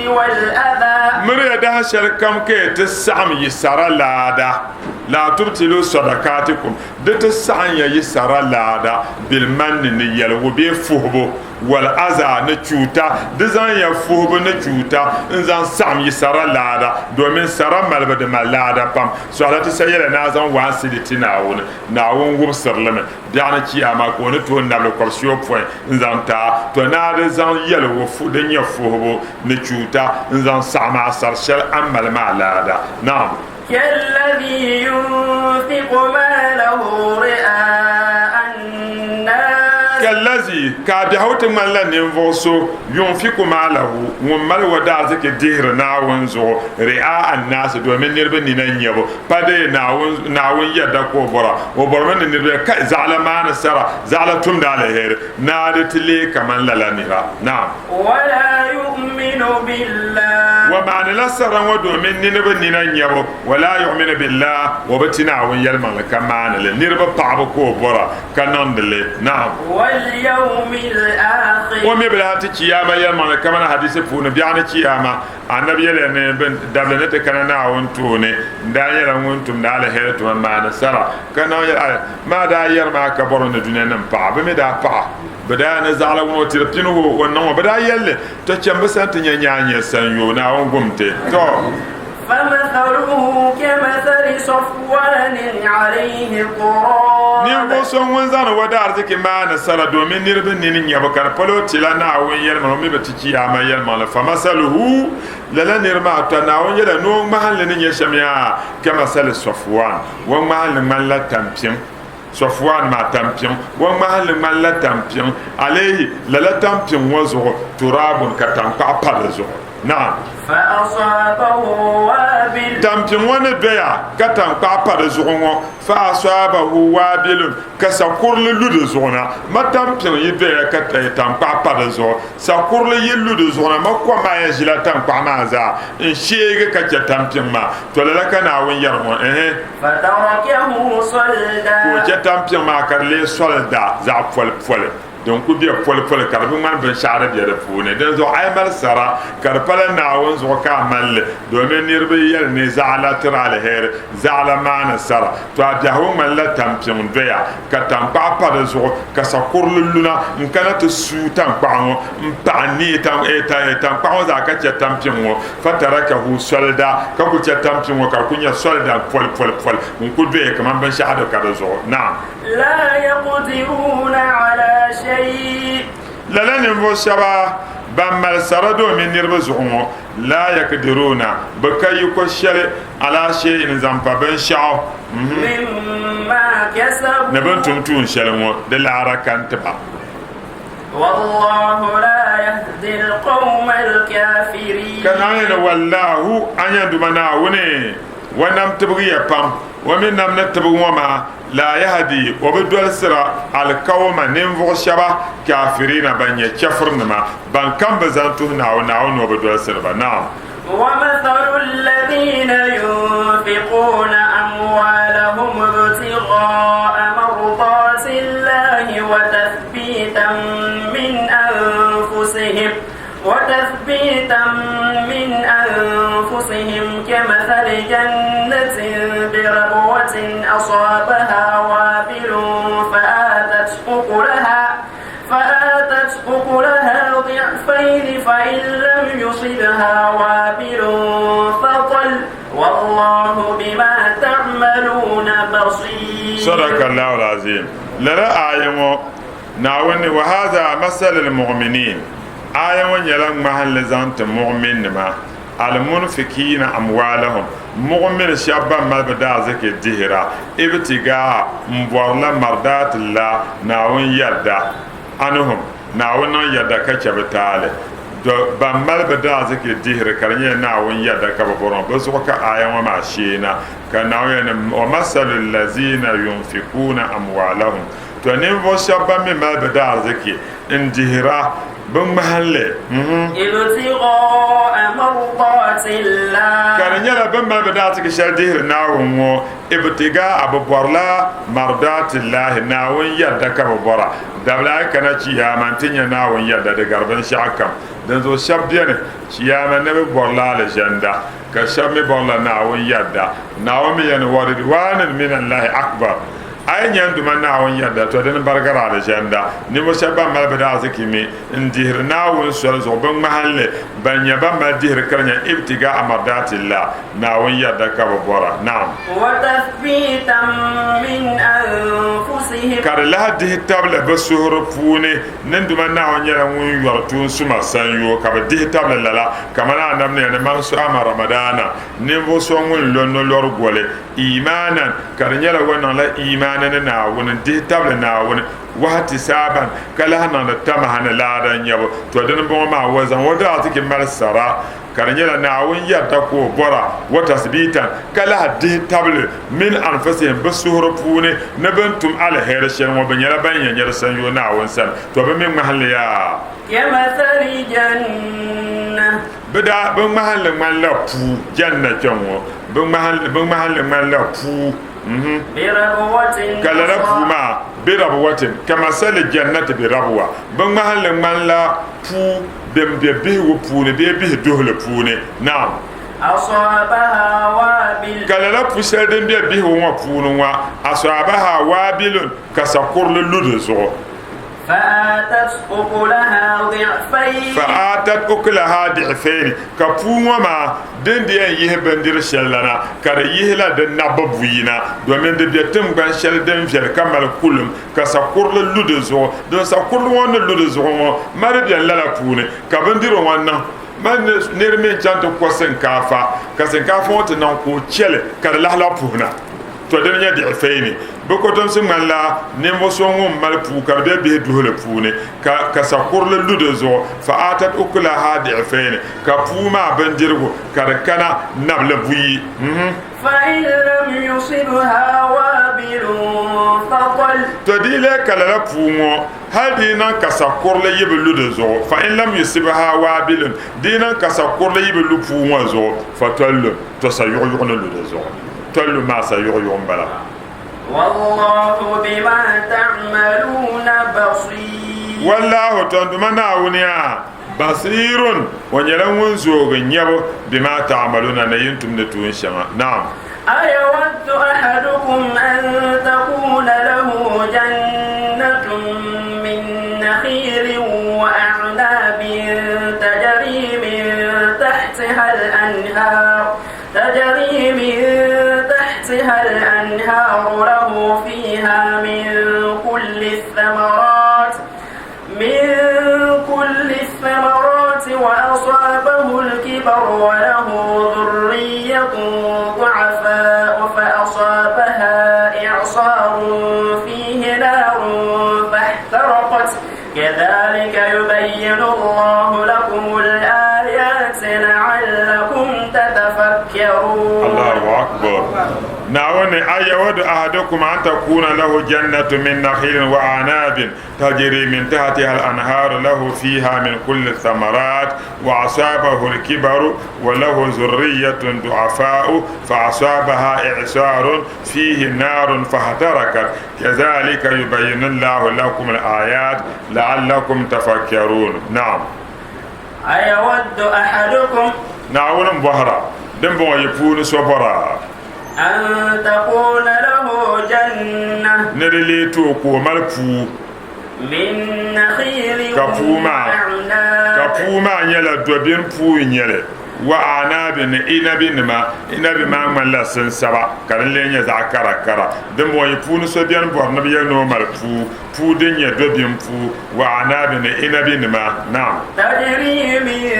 والأذى. Miriya daha shɛli kam ka yi ti saɣim yi sara laada. La tubtilu sadakatikum, di ti saɣim ya yi sara laada bilmanni ni yɛligu bee fuhibu, wal aza ni chuuta. Di zaŋ ya fuhibu ni chuuta n zaŋ saɣim yi sara laada, domin sara malibu di mali laada pam. Sɔhila ti sa yɛla ni a zaŋ waansili ti Naawuni, Naawuni wubisirili mi biɛɣuni chiyaama ka o ni tooi nabili kɔbisiyopɔin n zaŋ ti a. To ni a di zaŋ yɛligu din nyɛ fuhibu ni chuuta n zaŋ saɣim a sari shɛli a ni mali maa laada. Naam. كالذي ينفق ماله رئاء الناس. Kallazi ka a biɛhigu ti ŋmanila ninvuɣ so yunfiku maalahu ŋun mali o daaziki dihiri Naawuni zuɣu ri'aa annaasi, domin niriba nina n-nyɛ bo, pa dee Naawuni yɛda ka o bɔra. O bɔrimi ni niriba yɛli, Kai, zaɣila maani sara, zaɣila tumdi aliheri, naa di ti leei kaman lala nira. Naam. Wala yu'minu billah. Wa maanila sara ŋɔ domin niriba nina n-nyɛ bo. Wala yu'minu billah, o bi ti Naawuni yɛlimaŋli ka maani li. Niriba paɣibu ka o bɔra ka niŋdi li. Naam. Wal yawmil akhir. O mi bi lahi ti chiyaama yɛlimaŋli kamani hadisi puuni biɛɣuni chiyaama. Anabi yɛliya ni bɛ dabili ni ti kana Naawuni tooni, n daa nyɛla ŋun tumdi aliheri tuma maani sara ka niŋ yɛli, Ai, maa daa yɛri maa ka bɔrimi ni dunianim paɣa, bɛ mi daa paɣa. Bɛ daa ni zaɣila ŋun o tiri pini o, o niŋ o. Bɛ daa yɛli li, Tɔ cham bɛ sani ti nya nyaanyɛ sanyoo, Naawuni gum ti. Tɔ! فمثله كمثل صفوان عليه تراب. Ninvuɣ so ŋun zaŋdi o daariziki maani sara domin niriba nini nyabu ka di palo tila Naawuni yɛlimaŋli, o mi bi ti Chiyaama yɛlimaŋli. Famasaluhu, lala niri maa, tɔ Naawuni yɛla ni o ŋmahinli ni nyɛ shɛm yaa, kamasali Sɔfuwan, o ŋmahinli ŋmanila tampiŋ. Sɔfuwan maa tampiŋ, o ŋmahinli ŋmanila tampiŋ, alayhi, lala tampiŋ ŋɔ zuɣu, turaabun, ka taŋkpaɣu pa di zuɣu. Naam. Fa-asaabahu waabil. Tampiŋ ŋɔ ni doya ka taŋkpaɣu pa di zuɣu ŋɔ, fa-asaabahu waabilun, ka sakurili lu di zuɣu na. Ma tampiŋ yi doya ka taŋkpaɣu pa di zuɣu, sakurili yi lu di zuɣu na, ma kom maa yɛn ʒila taŋkpaɣu maa zaa n-sheegi ka chɛ tampiŋ maa. Tɔ lala ka Naawuni yɛri ŋɔ, ɛhɛ. Fatarakahu salda. Ka o chɛ tampiŋ maa ka di leei solda zaɣ polipoli, din ku be polipoli ka di bi ŋmani binshɛɣu di be di puuni. Dinzuɣu a yi mali sara ka di pala Naawuni zuɣu ka a mali li, domin niriba yi yɛli ni zaɣila tiri aliheri, zaɣila maani sara, to a biɛhigu ŋmanila tampiŋ doya ka taŋkpaɣu pa di zuɣu ka sakurili luna n-kana ti suui taŋkpaɣu ŋɔ m-paɣi neei taŋkpaɣu ŋɔ zaa ka chɛ tampiŋ ŋɔ. Fatarakahu solda, ka ku chɛ tampiŋ ŋɔ ka di ku nyɛ solda poli poli poli n-ku doya kaman binshɛɣu di ka di zuɣu. Naam. La yaqdiruuna ala shay. Lala ninvuɣ shɛba ban mali sara domin niriba zuɣu ŋɔ, la yaqdiruuna, bɛ ka yiko shɛli, ala shay'in zaŋ pa binshɛɣu, Mimma kasabu. Ni bɛ ni tum tuun shɛli ŋɔ, di laara ka n-ti ba. Wallahu la yahdi al-qawma al-kafirin. Ka Naawuni ni, Wallahu, a nya Duuma Naawuni, o nam tibgiya pam, o mi nam ni tibgi ŋɔ maa, la yahdi, o bi dolsira, al-qawma, ninvuɣ shɛba, kafirina, ban nyɛ chɛfurinima, ban kam bi zaŋ tuhi Naawuni, Naawuni o bi dolsiri ba. Naam. ومثل الذين ينفقون أموالهم ابتغاء مرضات الله وتثبيتا من أنفسهم وتثبيتا من أنفسهم كمثل جنة بربوة أصابها وابل فآتت أكلها فآتت أكلها ضعفين فإن لم يصبها وابل فطل والله بما تعملون بصير. صدق الله العظيم. Lala aaya ŋɔ Naawuni wa hadha masalul mu'minin, aaya ŋɔ nyɛla ŋmahinli zaŋ ti mu'minnima. Almunfikiina amwaalahum, muɣimini shɛba ban mali bɛ daaziki dihira, ibtigaa, m-bɔrila mardaatillah, Naawuni yɛdda, anhum, Naawuni niŋ yɛdda ka chɛ bɛ taali. Dɔ, ban mali bɛ daaziki dihiri ka di nyɛla Naawuni yɛdda ka bɛ bɔri ŋɔ, bɛ zuɣu ka aaya ŋɔ maa sheei na, ka Naawuni yɛli ni, Wamasalu llaziina yunfikuuna amwaalahum, Tɔ! Ninvuɣ shɛba ban mi mali bɛ daariziki n-dihira bɛ ŋmahinli, Ibtiɣaa mardaatillah. Ka di nyɛla bɛ ni mali bɛ daariziki shɛli dihiri Naawuni ŋɔ, ibtigaa bɛ bɔrila mardaatillaahi, Naawuni yɛdda ka bɛ bɔra. Dabila a yi kana Chiyaama nti nya Naawuni yɛdda di gari binshɛɣu kam. Dinzuɣu shɛba beni Chiyaama ni bɛ bɔrila Alizanda, ka shɛba mi bɔrila Naawuni yɛdda. Naawuni mi yɛli ni, Wa ridwaanin minallahi akbar. A yi nya n Duuma Naawuni yɛda, tɔ dini barigiri alizanda. Ninvuɣ shɛb bɛn mali bɛ daaziki mi n-dihiri Naawuni soli zuɣu bɛ ŋmahinli, ban nyɛ ban mali dihiri ka di nyɛ ibtigaa mardaatillah, Naawuni yɛda ka bɛ bɔra. Naam. Wa tathbiitan min anfusihim. Ka di lahi dihi tabili bɛ suhuri puuni ni n Duuma Naawuni nyɛla ŋun yɔri tuun suma sanyoo, ka bɛ dihi tabili lala, kamani Anabi ni yɛli ni man sɔama Ramadaana, ninvuɣ so ŋun lo nolɔri goli, Iimaanan, ka di nyɛla o niŋla iimaani ni Naawuni, n-dihi tabili Naawuni, wahtisaaban, ka lahi niŋdi tamaha ni laada nyabu. Tɔ! Dini m-bɔŋɔ maa, o zaŋ o daaziki mali sara, ka di nyɛla Naawuni yarida ka o bɔra, wa tasbiitan, ka lahi dihi tabili min anfusihim, bɛ suhuri puuni, ni bɛ ni tum aliheri shɛli ŋɔ, bɛ nyɛla ban yɛn nya di sanyoo Naawuni sani. Tɔ! Bɛ mi ŋmahinli yaa. Kamathali jannah. Bɛ daa, bɛ ŋmahinli ŋmanila puu, Janna kpɛŋ ŋɔ. Bɛ ŋmahinli ŋmanila puu. Ka lala puu maa bi rabuwatin kamasali jannati bi rabuwa. Bɛ ŋmahinli ŋmanila puu din be bihigu puuni bee bihi duhili puuni. Naam. Ka lala pu shɛli din be bihigu ŋɔ puuni ŋɔ, asaabaha waabilun, ka sakurili lu di zuɣu. Fa'atat ukulaha di'fayni, ka puu ŋɔ maa din di yɛn yihi bindiri shɛli la na, ka di yihila di nabbi buyi na, domin di be tiŋgbani shɛli din viɛli ka mali kulim, ka sakurili lu di zuɣu. Din sakurili ŋɔ ni lu di zuɣu ŋɔ, mali beni lala puuni, ka bindirigu ŋɔ niŋ mali niri mi n-chaŋ ti ko sinkaafa, ka sinkaafa ŋɔ ti niŋ ka o chɛ li ka di lahi lahi puhi na. To dini nyɛ diɣifeeni. Bɛ kotomsi ŋmanila ninvuɣ so ŋun mali puu ka di be bihi duhili puuni, ka ka sakurili lu di zuɣu, fa'atat ukulaha diɣifeeni, ka puu maa bindirigu ka di kana nabili buyi. Fa'in lam yusibha waabilun fatal. To di lee ka lala puu ŋɔ hal di yi niŋ ka sakurili yi bi lu di zuɣu, fa'in lam yusibha waabilun, di yi niŋ ka sakurili yi bi lu puu ŋɔ zuɣu, fatallun, to sayuɣuyuɣu ni lu di zuɣu. Tollu maa sa yuɣuyuɣu m-bala. Wallahu bima ta'maluna basir. Wallahu, tɔ n Duuma Naawuni a, basirun, o nyɛla ŋun zoogi nyabu, bima ta'maluna, ni yi ni tumdi tuun shɛŋa. Naam. Ayawaddu ahadukum an takuna lahu jannatun min nakhilin wa a'nabin tajri min tahtiha al-anhar. تجري من تحتها الأنهار له فيها من كل الثمرات من كل الثمرات وأصابه الكبر وله ذرية ضعفاء فأصابها إعصار فيه نار فاحترقت كذلك يبين الله لكم الآيات لعلكم تتفكرون الله أكبر نعوني أيود أحدكم أن تكون له جنة من نخيل وأعناب تجري من تحتها الأنهار له فيها من كل الثمرات وأصابه الكبر وله ذرية ضعفاء فأصابها إعصار فيه نار فاحترقت كذلك يبين الله لكم الآيات لعلكم تفكرون نعم أيود أحدكم نعون بحرا دم بغا يفون سوبرا أن تكون له جنة نرلي توكو مالفو من نخيل ka puu maa ka وأعناب puu maa nyɛla dobin puu n nyɛli wa anabi ni inabi nima inabi maa ŋmanila sinsaba ka di lee nyɛ zaɣ kara kara din bɔŋɔ yi puuni so bɛni bɔri ni bi yɛli ni o mali puu puu din nyɛ dobim puu wa anabi ni inabi nima. Naam. Tajri min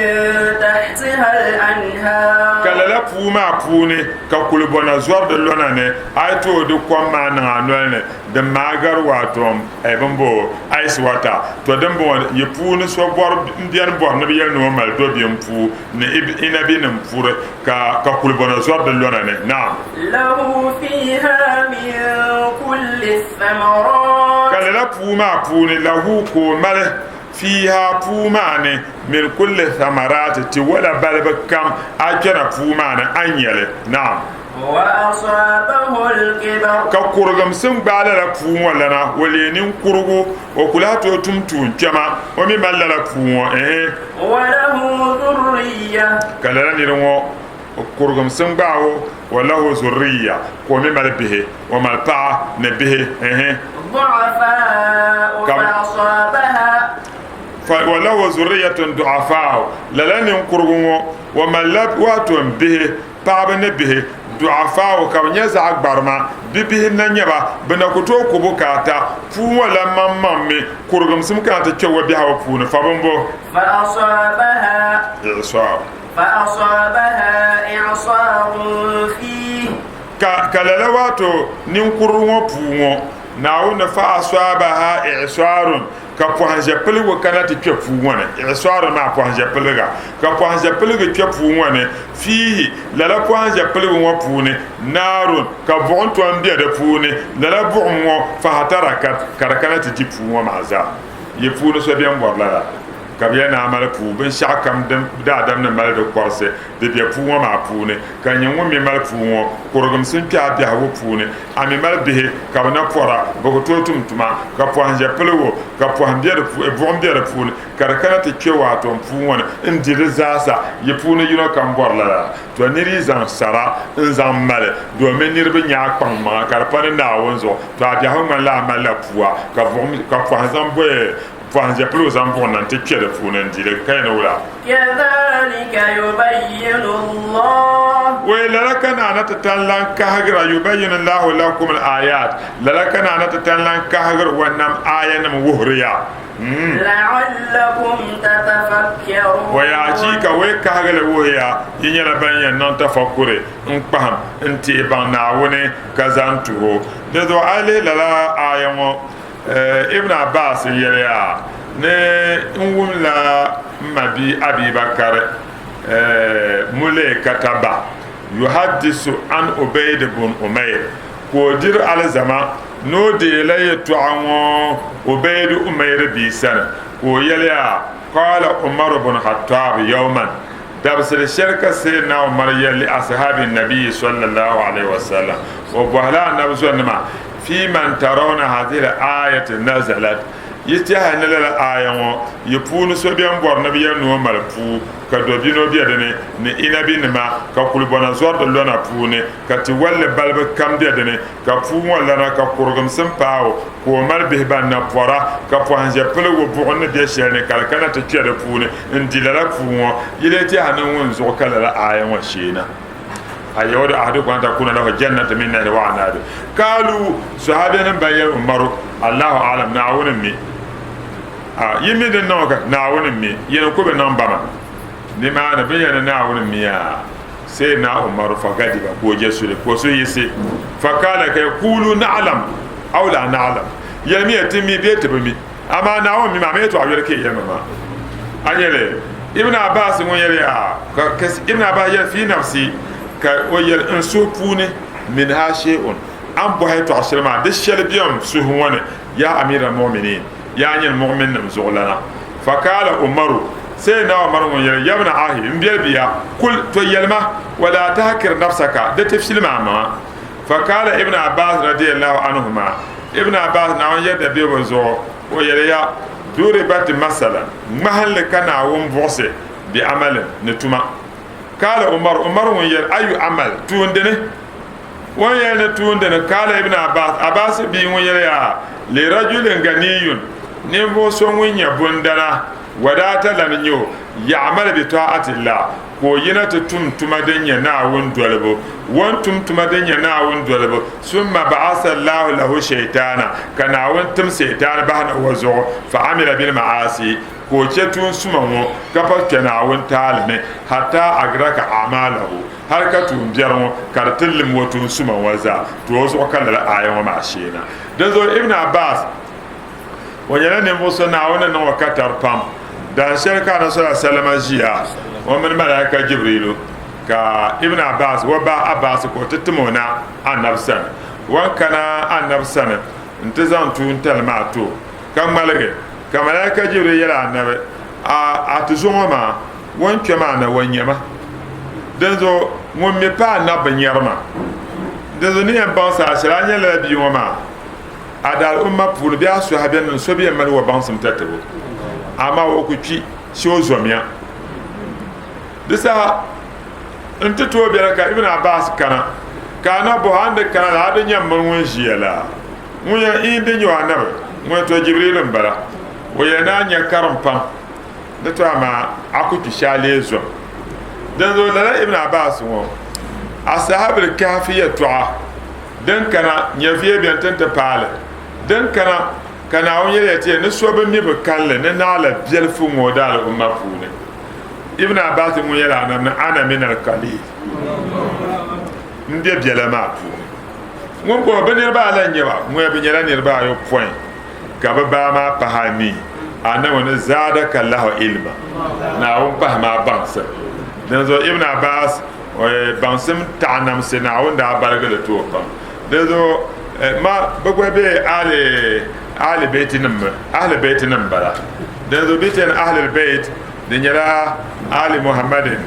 tahtiha al-anhar. Ka lala puu maa puuni ka kulibɔna zɔri di lɔna ni a yi tooi di kom maa niŋ a noli ni din maa gari waato bimbo ice water. To din bɔŋɔ yi puuni so bɔri m-beni bɔri ni bɛ yɛli ni o mali dobim puu ni inabi nim puri ka ka kulibɔna zɔri di lɔna ni. Naam. Lahu fiha min kulli thamarat. Ka lala puu maa puuni lahu ka o mali fiha puu maa ni min kulli thamarati ti wala balibu kam a kpɛna puu maa ni a ni nyɛli. Naam. Wa asabahu al-kibar. Ka kurigimsim gbaai lala puu ŋɔ lana, o leei ninkurugu, o ku lahi tooi tum tuun kpɛma, o mi mali lala puu ŋɔ, ehe. Wa lahu dhurriya. Ka lala niri ŋɔ kurigimsim gbaai o, wa lahu zurriya, ka o mi mali bihi, o mali paɣa ni bihi, ehe. Du'afa'u fa asabaha. Fa wa lahu zurriyatun du'afa'u, lala ninkurugu ŋɔ o malila waato bihi, paɣaba ni bihi, du'afa'u, ka bɛ nyɛ zaɣ gbarima, bibihi n-na nyɛ ba, bɛ na ku tooi ku bukaata, puu ŋɔ lan maŋmaŋ mi kurigimsim kana ti kpe o biɛhigu puuni, fa bimbo. Fa asabaha i'sar. Fa asabaha i'sarun fihi. Ka, ka lala waato ninkurili ŋɔ puu ŋɔ, Naawuni ni fa asabaha i'sarun, ka pɔhinʒɛpiligu kana ti kpe puu ŋɔ ni, i'sarun maa pɔhinʒɛpiliga, ka pɔhinʒɛpiligi kpe puu ŋɔ ni, fiihi, lala pɔhinʒɛpiligu ŋɔ puuni, naarun, ka buɣim tom be di puuni, lala buɣim ŋɔ, fahatarakat, ka di kana ti di puu ŋɔ maa zaa. Yi puuni so beni bɔri lala? Ka bɛ yɛli ni a mali puu, binshɛɣu kam din daadam ni mali di kɔrisi, di be puu ŋɔ maa puuni, ka nyini ŋun mi mali puu ŋɔ, kurigimsi n-kpe a biɛhigu puuni. A mi mali bihi ka bɛ na pɔra, bɛ ku tooi tum tuma, ka pɔhim ʒe piligu, ka pɔhim be di pu-, buɣim be di puuni, ka di kana ti kpe waato m puu ŋɔ ni n-di di zaasa. Yi puuni yino kam bɔri lala. To nir yi zaŋ sara n-zaŋ mali domin niriba nya a kpaŋmaŋa ka di pa ni Naawuni zuɣu, to a biɛhigu ŋmanila a malila pua ka buɣim, ka pɔhim zaŋ bɔi Pɔhim ʒe piligu zaŋ buɣim na nti kpe di puuni n-di li, ka yɛn wula? Kadhalika yubayyinu Allah. Wei lala ka Naa na ti tan lan kahigira, yubayyinu Allahu lakum al-ayat, lala ka Naa na ti tan lan kahigiri wa nam aayanim wuhiri ya. La'allakum tatafakkarun. Wei achiika wei kahigili wuhiya yi nyɛla ban yɛn niŋ tafakkuri n-kpahim n-teei baŋ Naawuni ka zani tuhi o. Di zuɣu a yi lihi lala aaya ŋɔ, Ibn Abbas yɛliya ni n wumla m ma bia Abi Bakari Mulaikataba yuhaddisu an Ubayd bun Umayr ka o diri alizama ni o deela yɛtɔɣa ŋɔ Ubayd Umayr bia sani ka o yɛliya qala Umar bun Khattab yawman dabisili shɛli ka Sayyidina Umar yɛli li ashabi nabiyi sallallahu alayhi wa sallam o bɔhila anabi zɔnima Fi man tarawna hadhihi al-ayati nazalat, Yi tɛha ni lala aaya ŋɔ yi puuni so bɛn bɔri ni bɛ yɛli ni o mali puu ka dobino be di ni, ni inabinima, ka kulibɔna zɔri di lɔna puuni, ka tiwalli balibu kam be di ni, ka puu ŋɔ lana ka kurigimsim paai o, ka o mali bihi ban na pɔra, ka pɔhim ʒe piligu buɣim ni be shɛli ni ka di kana ti kpe di puuni n-di lala puu ŋɔ, yi lee tɛha ni ŋun zuɣu ka lala aaya ŋɔ sheena? Ayawadu ahadukum an takuna lahu jannatu min nahli wa anabi kalu sahabiyanim ban yɛli Umaru Allahu alam Naawuni mi a yi mi din niŋ ka Naawuni mi yɛn ku bi niŋ bama nimaani bɛ yɛli ni Naawuni miya sai na Umaru fa gadiba ka o je suli ka o su yiɣisi fa kala ka kulu na'lam aw la na'lam yɛlimiya ti mi bee ti bi mi Amaa Naawuni mi maa mi yɛtɔɣa yoli ka yi yɛli ma maa. A nya li? Ibn Abbas ŋun yɛli yaa, ka Ibn Abbas yɛli fi nafsi, ka o yɛli n suhu puuni, minha shay'un, a ni bɔhi yɛtɔɣa shɛli maa di shɛli be n suhu ŋɔ ni, ya Amir al-mu'minin, yaa nyini mu'minnim zuɣulana. Faqala Umaru, Sayyidina Umar ŋun yɛli, yabna ahi, m biɛli bia, kul, to yɛlima, wala tahkir nafsaka, di ti filim a maŋa. Faqala Ibn Abbas radiyallahu anhuma, Ibn Abbas, Naawuni yɛda be bɛ zuɣu, o yɛliya, Duribat masalan, ŋmahinli ka Naawuni buɣisi, bi amalin, ni tuma. Kaala Umar, Umar ŋun yɛli, Ayu amal, tuundini? O ni yɛli ni tuundini, Kaala Ibn Abbas, Abbas bia ŋun yɛliya, Li rajulin ganiyun, ninvuɣ so ŋun nyɛ bundana, wadaata lan nyɛ o, ya'mal bi ta'atillah, Ka o yina ti tum tuma din nyɛ Naawuni dolibu, o ni tum tuma din nyɛ Naawuni dolibu, summa ba'asa Allahu lahu shaytana, ka Naawuni tim Sitaani bahi na o zuɣu, fa amila bil ma'asi, ka o chɛ tuun suma ŋɔ ka pa kpe Naawuni taali ni, hatta adraka a'malahu, hali ka tuun biɛri ŋɔ ka di ti lim o tuun suma ŋɔ zaa, to o zuɣu ka lala aaya ŋɔ maa sheena. Dinzuɣu Ibn Abbas. O nyɛla ninvuɣ so Naawuni ni niŋ o katari pam. Dahin shɛli ka Anabi sallallahu alayhi wasallam ʒiya o mini Malaika Jibrilu ka Ibn Abbas, o ba Abbas ka o ti tim o na Anabi sani. O ni kana Anabi sani nti zaŋ tuuntali maa ti o ka ŋmaligi ka Malaika Jibril yɛli Anabi, A a ti zuŋɔ maa, o ni kpe maa na o nya ma. Dinzuɣu ŋun mi pa Anabi bi nyari ma. Dinzuɣu ni yɛn baŋ saha shɛli a nya lala bia ŋɔ maa. A daal umma puuni bee a suhi bɛ niŋ so bɛ yɛn mali o baŋsim tatibu, amaa o ku kpi shee o zomya. Di saha n ti tooi bela ka Ibn Abbas kana, ka a na bɔhi a ni di kana la a di nya m mini ŋun ʒiya la ŋun yɛn in di nya o anabi ŋun yɛn to Jibriil m-bala. O yɛli ni a nya karim pam ni to amaa a ku kpi shee a lee zom. Dinzuɣu lala Ibn Abbas ŋɔ Ashaabul Kahfi yɛltɔɣa Din kana, nyɛviya beni ti ni ti paai li. Din kana, ka Naawuni yɛliya ti ya ni so bi mi bi kalinli ni naɣila biɛlifu ŋɔ daali'umma puuni. Ibn Abbas ŋun yɛli Anabi ni ana min al-qalil, m be biɛla maa puuni. Ŋun bɔŋɔ, bɛ niriba ala n-nyɛ ba? Ŋun ya bɛ nyɛla niriba ayopɔin ka bɛ baa maa pahi anii. Anabi ni zaadaka Allahu ilma, Naawuni pahimi a baŋsim. Dinzuɣu Ibn Abbas Baŋsim taɣi namsi Naawuni daa baligi li ti o pam. Di zuɣu ma bi gba be ahli ahli beeti nim mi ahli beeti nim bala. Di zuɣu bi chani ahli beit di nyɛla ahli Muhammadin,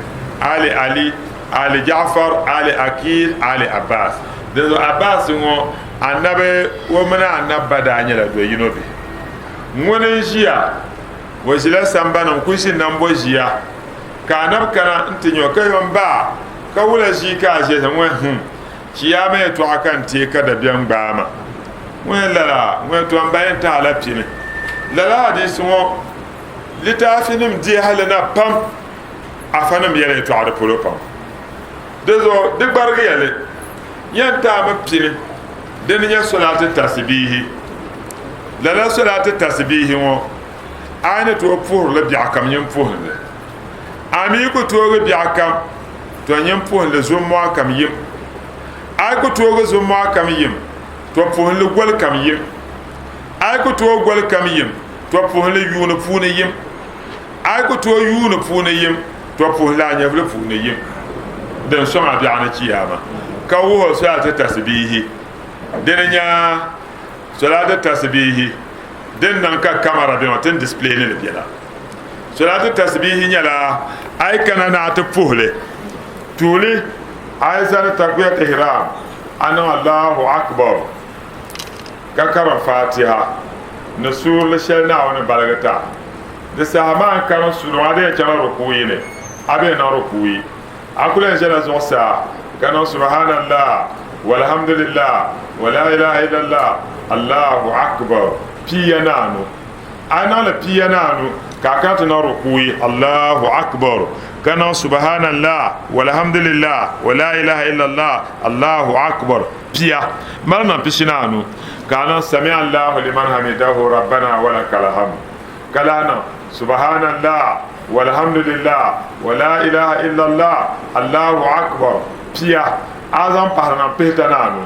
ahli Ali, ahli Ja'far, ahli Akil, ahli Abbas. Di zuɣu Abbas ŋɔ anabi o mini anabi ba daa nyɛla do yino bihi. Ŋuni n ʒiya o ʒila sambani n kuli ʒi nambo ʒiya. Ka anabi kana nti nya o ka yɛli, M ba, ka wula ʒii ka a ʒiya shɛm? Ŋun hum, chiyaama yɛtɔɣa ka n teei ka dabiɛm gbaai ma. Ŋun yɛli, Lala, ŋun yɛli, Tɔ m ba yɛn tahi a la pini. Lala hadiisi ŋɔ litaafinim deehi li na pam, afanim yɛla yɛtɔɣa di polo pam. Di zuɣu di gbarigiya li yɛn tahi mi pini dini nyɛ solaati tasibiihi. Lala solaati tasibiihi ŋɔ A ni tooi puhiri li biɛɣu kam nyin puhim li. A mi ku toogi biɛɣu kam, tɔ nyin puhim li zummɔɣu kam yim. A yi ku toogi zummɔɣu kam yim, tɔ puhim li goli kam yim. A yi ku tooi goli kam yim, tɔ puhim li yuuni puuni yim. A yi ku tooi yuuni puuni yim, tɔ puhim li a nyɛvili puuni yim. Din sɔŋ a biɛɣu ni chiyaama, ka wuhi o solaati tasibiihi. Dini nya solaati tasibiihi. Din niŋ ka kamara bɛ ŋɔ ti ni display ni li bela. Salatu tasbihi nyɛla a yi kana ni a ti puhili tuuli a yi zani takbiratu ihram a niŋ Allahu akbar ka karim fatiha ni suurili shɛli Naawuni ni baligi ti a. Di saha maa n karim suuri ŋɔ a di yɛn chaŋla rukuuyi ni a bee niŋ rukuuyi. A kuli yɛn ʒɛla zuɣusaa ka niŋ Subhanallah walhamdulillah wa la ilaha illallah Allahu akbar piya ni anu. A yi niŋli piya ni anu ka a kana ti niŋ rukuyi Allahu akbar ka niŋ Subhanallah walhamdulillah wa la ilaha illallah Allahu akbar piya mali niŋ pishi ni anu ka a niŋ Sami Allahu liman hamidahu rabbana walakal hamd. Ka lahi niŋ, Subhanallah, walhamdulillah, wa la ilaha illallah, Allahu akbar, pia, a zaŋ pahiri niŋ pihita ni anu.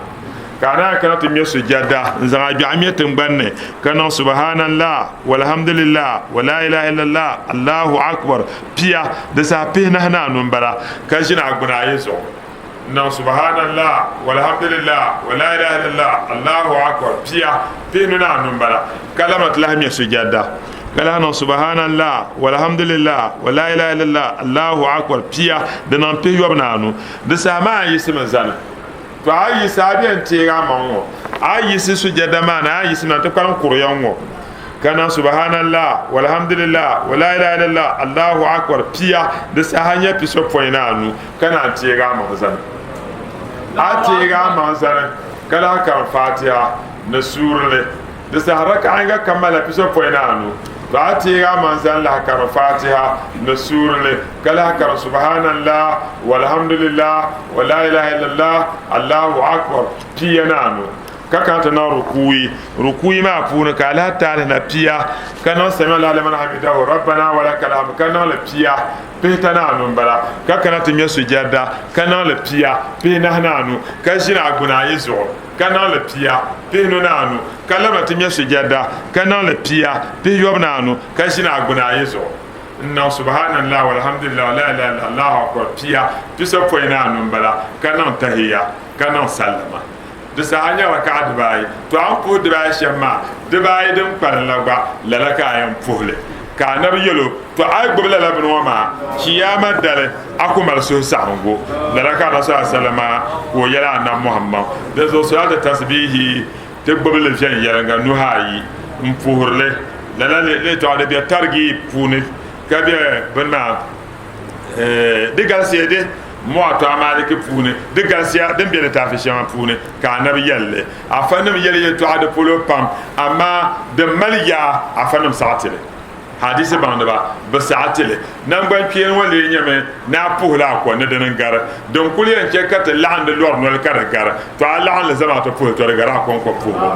Ka a naan kana ti ŋme sujada n-zaŋ a gbiɛɣu ŋme tiŋgbani ni, ka niŋ Subhanallah, walhamdulillah, wa la ilaha illallah, Allahu akbar, pia, di saha pihinahi ni anu m-bala, ka ʒini a gbuna ayi zuɣu n-niŋ Subhanallah, walhamdulillah, wa la ilaha illallah, Allahu akbar, pia, pihinu ni anu m-bala. Ka lahi ti lahi ŋme sujada, ka lahi niŋ Subhanallah, walhamdulillah, wa la ilaha illallah, Allahu akbar pia, di niŋ pihiyɔbu ni anu. Di saha maa a yiɣisimi zani. To a yi yiɣisi a bɛn teegi a maŋ ŋɔ, a yi yiɣisi sujada maa ni, a yi yiɣisi na nti kpalim kuriya ŋ-ŋɔ, ka niŋ Subhanallah, walhamdulillah, wa la ilaha illallah, Allahu akbar pia, di saha nyɛ pisopɔin ni anu, ka naan teegi a maŋ zani. A teegi a maŋ zani, ka lahi karim Fatiha ni suurili. Di saha rakaɣa yinga kam malila pisopɔin ni anu. To a teegi a maŋ zaŋ lahi kari Fatiha ni suurili, ka lahi kari Subhanallah walhamdulillah wa la ilaha illallah Allahu akbar pia ni anu, ka kana ti niŋ rukuyi. Rukuyi maa puuni ka a lahi taali na pia, ka niŋ Sami Allahu liman hamidahu Rabbana wa lakal hamd, ka niŋ li pia pihita ni anu m-bala, ka kana ti ŋme sujada, ka niŋ li pia pihinahi ni anu, ka ʒini a gbuna ayi zuɣu, ka niŋ li pia pihinu ni anu, ka labina ti ŋme sujada, ka niŋ li pia pihiyɔbu ni anu, ka ʒini a gbuna ayi zuɣu n-niŋ Subhanallah walhamdulillah wa la ilaha illallah Allahu akbar pia pisopɔin ni anu m-bala, ka niŋ tahiya, ka niŋ sallama. Di saha nyɛ raka'a dibaayi. To a ni puhi dibaayi shɛm maa, dibaayi din kpalim la gba, lala ka a yɛn puhi li. Ka Anabi yɛl o, To a yi gbibi lala bini ŋɔ maa, Chiyaama dali a ku mali suhusaɣiŋgu. Lala ka Anabi sallallahu alaihi wasallam ka o yɛli Anabi Muhammad. Dinzuɣu salatu tasbihi ti gbibi li viɛnyɛliŋga nuhi ayi m-puhiri li. Lala li yɛtɔɣa di be targhiib puuni ka be bini maa. Di galisiya di Muwatta Maliki puuni, di galisiya din be litaafi shɛŋa puuni ka Anabi yɛli li. Afanim yɛli yɛltɔɣa di polo pam, amaa din mali yaa afanim saɣi ti li. Hadiisi baŋdiba bi saɣi ti li. Naŋgbankpeeni ŋɔ lee nyɛmi ni a puhila a ko ni dini n-gari. Din kuli yɛn chɛ ka ti laɣindi lɔri noli ka di gari, tɔ a laɣim li zamaatu puhi tɔ di gari a kɔŋko puhibu.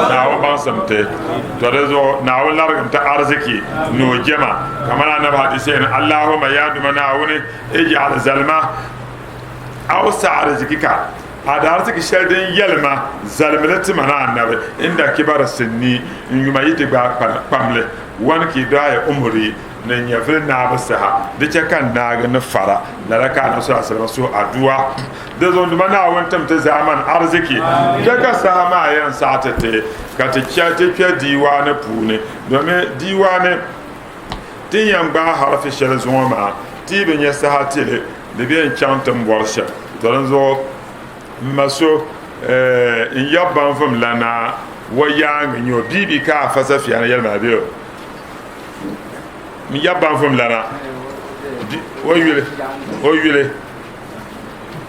Naawuni baŋsim ti, tɔ di zuɣu Naawuni larigim ti ariziki ni o jɛma. Kamani Anabi hadisi ni, Allahumma yaa Duuma Naawuni, ij'al zalima awsa arizikika, a daariziki shɛli din yɛlima zalimili ti ma ni Anabi inda kibari sinni, n yuma yi ti gbaai kpamli, wani kidaaya umri, ni n nyɛvili naabu saha, di chɛ ka n naagi ni fara. Lala ka Anabi sallallahu alaihi wasallam suhi aduwa. Di zuɣu Duuma Naawuni tim ti zaamani ariziki, chɛ ka saha maa yɛn saɣi ti ti ka ti chɛ ti kpe diiwaani puuni, domin diiwaani Ti ni yɛn gbaai harafi shɛli zuŋɔ maa, ti yi bi nya saha ti li, di bee n-chaŋ ti ni bɔri shɛm. To dinzuɣu m ma so, n yab banvum lana o yaaŋa n-nyɛ o bia bi ka Afa Safiya ni yɛli ma bee o n yab banvum lana o yuli o yuli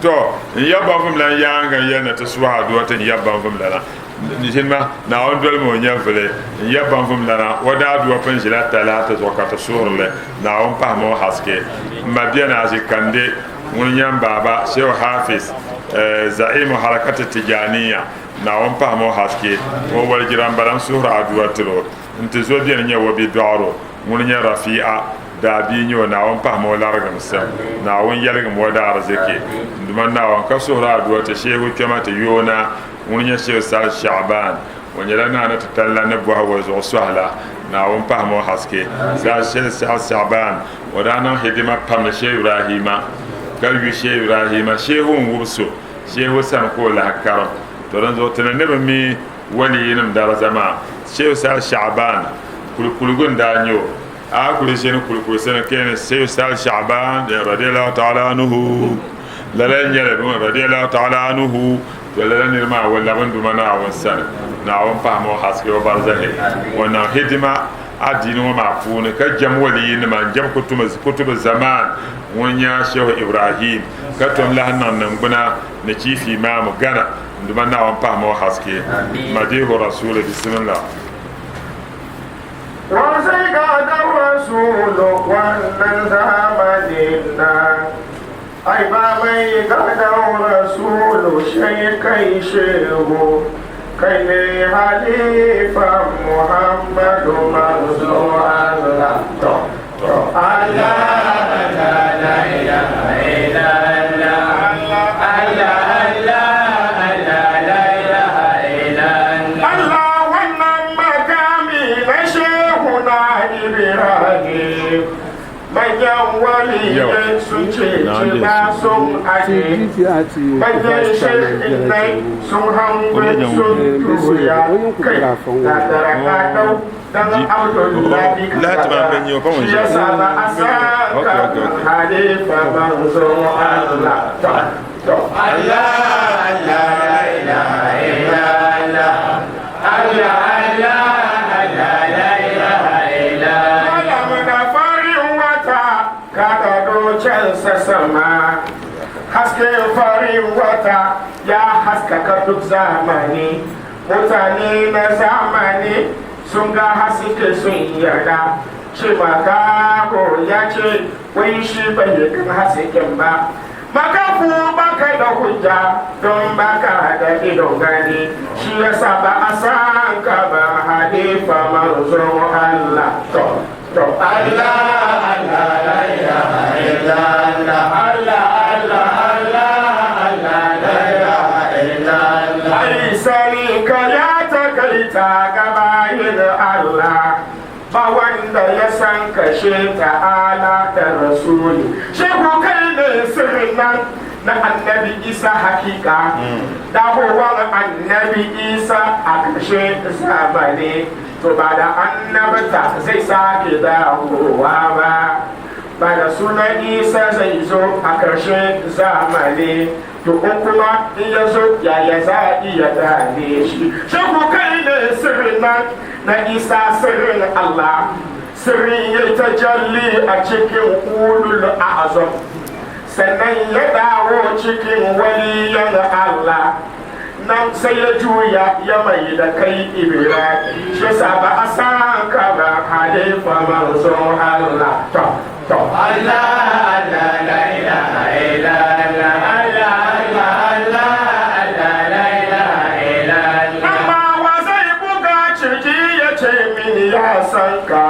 To n yab banvum lan yaaŋa n-yɛli ni ti suhi aduwa ti n yab banvum lana. Ʒini ma, Naawuni dolimi o nyɛvili. N yab banvum lana, o daa aduwa pun ʒila talahi ti zuɣu ka ti suhiri li. Naawuni pahimi o haske. M ma bia Naazi Kande ŋuni nyɛ m baaba Shehu Hafiz Za'imu Harakati Tijaniya. Naawuni pahimi o haske. O walijira m-bala n suhiri aduwa tiri o. N tizo beni nyɛ o bidɔɣiro ŋuni nyɛ Rafi'a. Daa bia nyɛ o, Naawuni pahimi o larigimsim, Naawuni yɛligim o daariziki. N Duuma Naawuni, ka suhiri aduwa ti Shehu kpɛma ti yoona ŋuni nyɛ Shehu Sal Sha'ban. O nyɛla naa ni titali la ni bɔhi o zuɣu sɔhila. Naawuni pahimi o haske. Saa Shehu Sal Sha'ban, o daa niŋ hidima pam ni Shehu Ibrahima, ka yu Shehu Ibrahima Shehu n-wubi so Shehu sani ka o lahi karim. To dinzuɣu ti ni ni bi mi waliyinim daraza maa, Shehu Sal Sha'ban kulikuligu n-daa nyɛ o. A kuli ʒini kulikuli sani keni Sheikh Sal Sha'ban radiyallahu ta'ala anhu lala n-nyɛli bɛ radiyallahu ta'ala anhu to lala niri maa o labi n-duma Naawuni sani Naawuni pahimi o haske o barzahi o niŋ hidima adiini ŋɔ maa puuni ka jɛm waliyinima n-jɛm kutubu zaman ŋun nya Shehu Ibrahim ka tom lahi niŋ niŋgbuna ni chief imam Ghana n-duma Naawuni pahimi o haske Madihu Rasuli bisimillah. Ai ba mai gadon rasulu shai kai shehu kai ne halifa Muhammadu manzo Allah to to Allah la la ilaha illallah Allah Allah Allah la ilaha illallah Allah wannan makami na shehu na Ibrahim manyan waliyai sun ce ba sun aje manyan shehinai sun hango sun juya kai gagara gadau dan abdullahi shi ya sa ba a saka halifa manzo Allah to Allah Allah la ilaha illallah Allah Allah Allah la ilaha illallah Malam da farin wata ka gado cansa sama haske farin wata ya haskaka duk zamani mutane na zamani Sun ga haske sun yarda. Shi makaho ya ce wai shi bai gan hasken ba. Makafu baka da hujja don baka da idon gani, shi yasa ba a san ka ba, halifa manzon Allah. To to, Allah Allah, la ilaha illa Allah, Allah Allah Allah Allah, la ilaha illa Allah. Ai sani ka ya takaita ga bayin Allah, ba wanda ya san kashe ta'ala da rasuli. Shehu, kai ne sirrin nan na Annabi Isa, hakika dawowar Annabi Isa a ƙarshe zamani, to ba da annabta zai sake dawowa ba, ba da sunan Isa zai zo a ƙarshen zamani. To in kuma in ya zo, yaya za a iya gane shi? Shehu, kai ne sirrin nan na Isa, sirrin Allah, sirrin ya tajalli a cikin ulul azam, sannan ya dawo cikin waliyan Allah, nan sai ya juya ya mai da kai Ibrahim. Shi yasa ba a san ka ba, halifa manzon Allah. To to, Allah Allah, la ilaha illa Allah, Allah Allah Allah Allah, la ilaha illa Allah. Amma wa zai buga ciki ya ce mini ya san ka?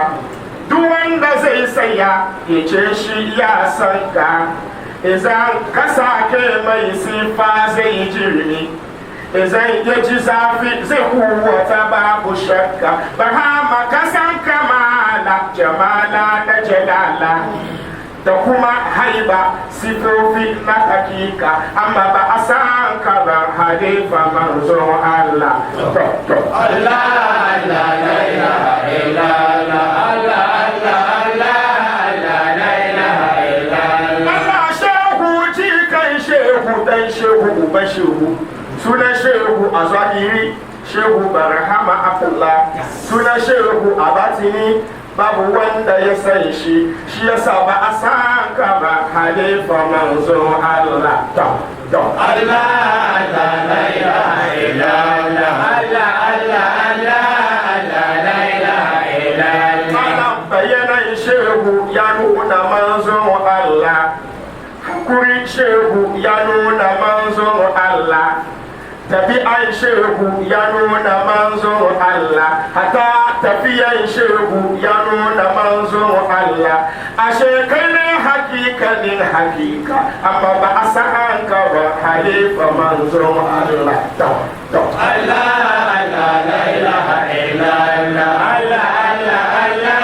Duk wanda zai saya ya ce shi ya san ka, idan ka sake mai sifa zai jirmi, idan ya ji zafi zai kuwata, babu shakka. Barhama, ka san kamala, jamala da jalala da kuma haiba, sifofi na hakika, amma ba a san ka ba, halifa manzon Allah. To to, Allah Allah, la ilaha illa Allah, Allah Allah Allah Allah, la ilaha illa Allah. Allah, shehu jikan shehu, dan shehu, uban shehu, sunan shehu a zahiri Shehu Barhama Abdullah, sunan shehu a batini babu wanda ya san shi. Shi yasa ba a san ka ba, halifa manzon Allah. To to, Allah Allah, la ilaha illa Allah, Allah Allah Allah Allah, la ilaha illa Allah. Malam, bayanan shehu ya nuna manzon Allah, hakuri shehu ya nuna manzon Allah, tabi'an shehu ya nuna manzon Allah, hata tafiyan shehu ya nuna manzon Allah. Ashe kai ne hakikanin hakika, amma ba a san ka ba, halifa manzon Allah. To to, Allah Allah, la ilaha illa Allah, Allah Allah Allah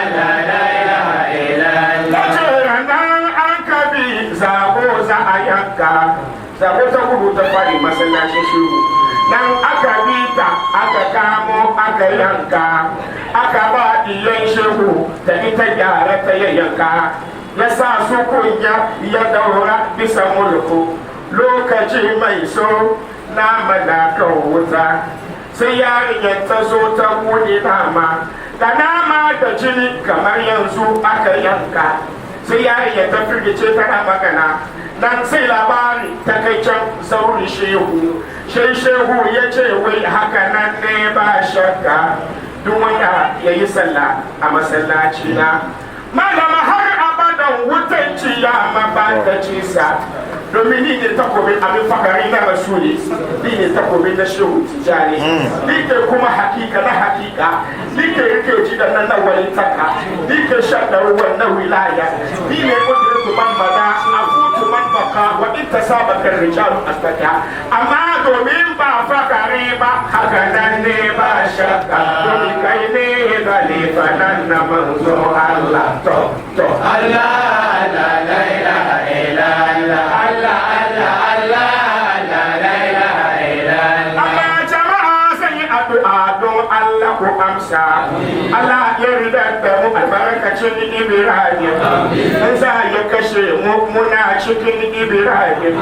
Allah, la ilaha illa Allah. Nan an kabi zabo za a yanka zabo, ta gudu ta fari masallacin shehu, nan aka bi ta aka kamo aka yanka, aka ba diyan shehu ta ita gyara ta yayyanka, ya sa su kunya, ya daura bisa mulku. Lokaci mai so nama na kan wuta, sai yarinyar ta zo ta buɗe nama, da nama da jini kamar yanzu aka yanka. Sai yarinyar ta firgice tana magana, nan sai labari ta kai can zauri shehu. Sai shehu ya ce wai haka nan ne, ba shakka duk wanda ya yi sallah a masallaci na malama, har abadan wutan ciyama ba ta ci sa, domin ni ne takobin abin fakari na rasuli, ni ne takobin na Shehu Tijani, ni ke kuma hakika na hakika, ni ke rike ji da nan na walitaka, ni ke shan da ruwan na wilaya, ni ne kudratu man bada afutu man baka wa in tasabaka rijalu asbaka. Amma domin ba fakari ba, haka nan ne ba shakka, domin kai ne khalifa nan na manzo Allah. To to, Allah Allah, la ilaha illa Allah, Allah Allah Allah Allah, la ilaha illa Allah. Amma jama'a zan yi addu'a, don Allah ku amsa. Allah ya yarda da mu albarkacin Ibrahim. In za ya kashe mu muna cikin Ibrahim,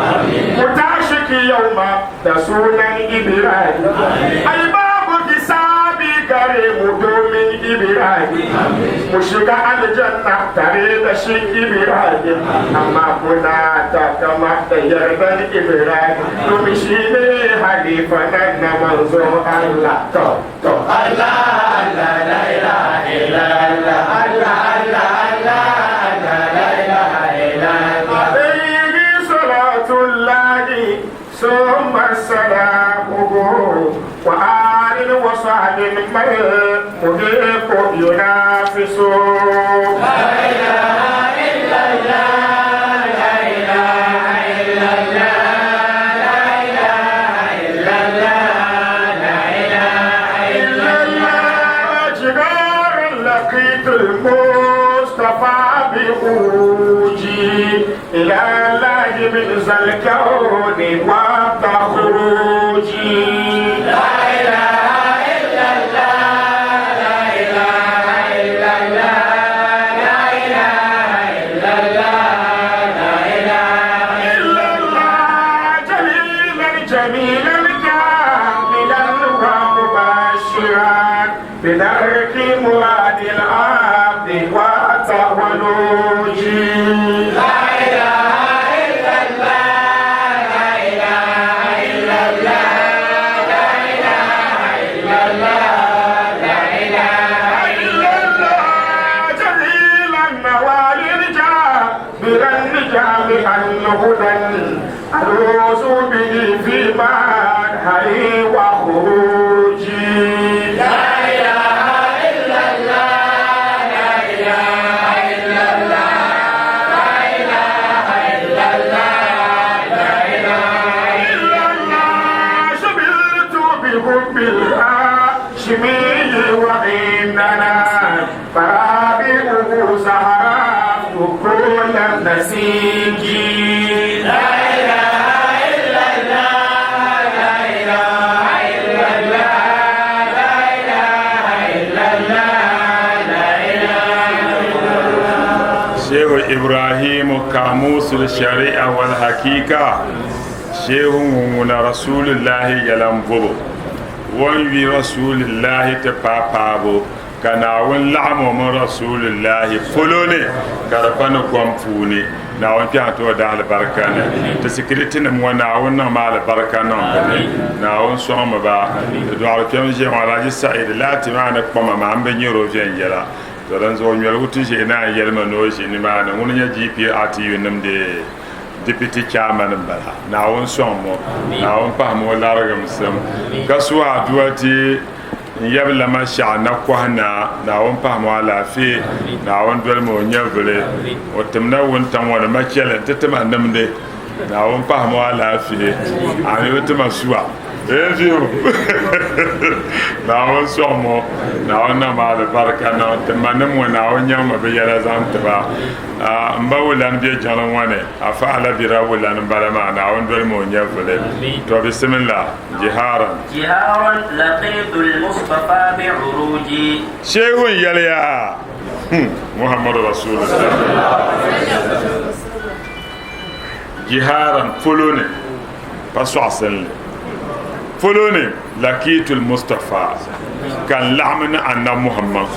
mu tashi ki yau ma da sunan Ibrahim. Ai babu hisabi gare mu domin Ibrahim, mu shiga aljanna tare da shi Ibrahim. Amma muna ta kama da yardan Ibrahim, domin shi ne hali. khalifa nan na manzo Allah. To to Allah Allah, la ilaha illallah, Allah Allah Allah Allah, la ilaha illallah. Alayhi salatullahi summa salamuhu wa alihi wa sahbihi man muhiqu yunafisu. La ilaha illallah, la ilaha illallah, la ilaha illallah, la ilaha illallah. Jigaran laqitu al-Mustafa bi uruji ila Allah min zal kauni wa takhruji. La ilaha illallah, la ilaha illallah, la ilaha illallah, la ilaha illallah. Jalilan jamilan kamilan wa mubashiran bidarki muradil abdi wa tawaluji. La ilaha illallah, la ilaha illallah, la ilaha illallah, la ilaha illallah. Jalilan nawalil jabiran jami'an hudan aluzu bihi fi madhari wa khuruji. La ilaha illallah, la ilaha illallah, la ilaha illallah, la ilaha illallah. Shabiltu bihubbil hashimi wa innana farabi'uhu zaharatu kulla nasiji. La ilaha illallah, la ilaha illallah, la ilaha illallah, la ilaha illallah. Shehu Ibrahimu Kamusul Shari'a wal Hakika, Shehu ŋun Rasulullahi yɛla n-bobo o ni yu Rasulullahi ti paai paabu, ka Naawuni laɣim o mini Rasulullahi polo ni ka di pa ni gom puuni. Naawuni kpɛhi ti o daalibarika ni. Ti sikiritinim ŋɔ, Naawuni niŋmi alibarika niŋ bɛ ni. Naawuni sɔŋmi ba. Ti dɔɣiri kpɛm ʒiya ŋɔ, Alhaji Said, laati maa ni kpama maa, m bi nyari o viɛnyɛla. To dinzuɣu nyoligu ti ʒiɛ naan yɛli ma ni o ʒi nimaani. Ŋuni nyɛ GPRTU nim dee Deputy Chairman m-bala. Naawuni sɔŋ mo. Naawuni pahimi o larigimsim ka su adua ti n yab lama shɛɣu na kɔhi na. Naawuni pahimi o alaafee. Naawuni dolimi o nyɛvili. O timna wuntaŋ ŋɔ ni machɛli nti ti ma nimdi. Naawuni pahimi o alaafee. A mi bi ti ma suwa. Naawuni sɔŋ mo. Naawuni niŋmi alibarika niŋ ti ma nim ŋɔ. Naawuni nyaŋ ma bi yɛla zaŋ ti ba. M ba wulani be jiŋli ŋɔ ni, Afa Alabira wulani m-bala maa. Naawuni dolimi o nyɛvuli. To bisimillah, jiharan. Jiharan laqitu al-Mustafa bi'uruji. Shehu n-yɛliya, Muhammadu Rasulullah. Jiharan polo ni, pa sɔɣisinli polo ni, laqitu al-Mustafa, ka n laɣim ni Annabi Muhammad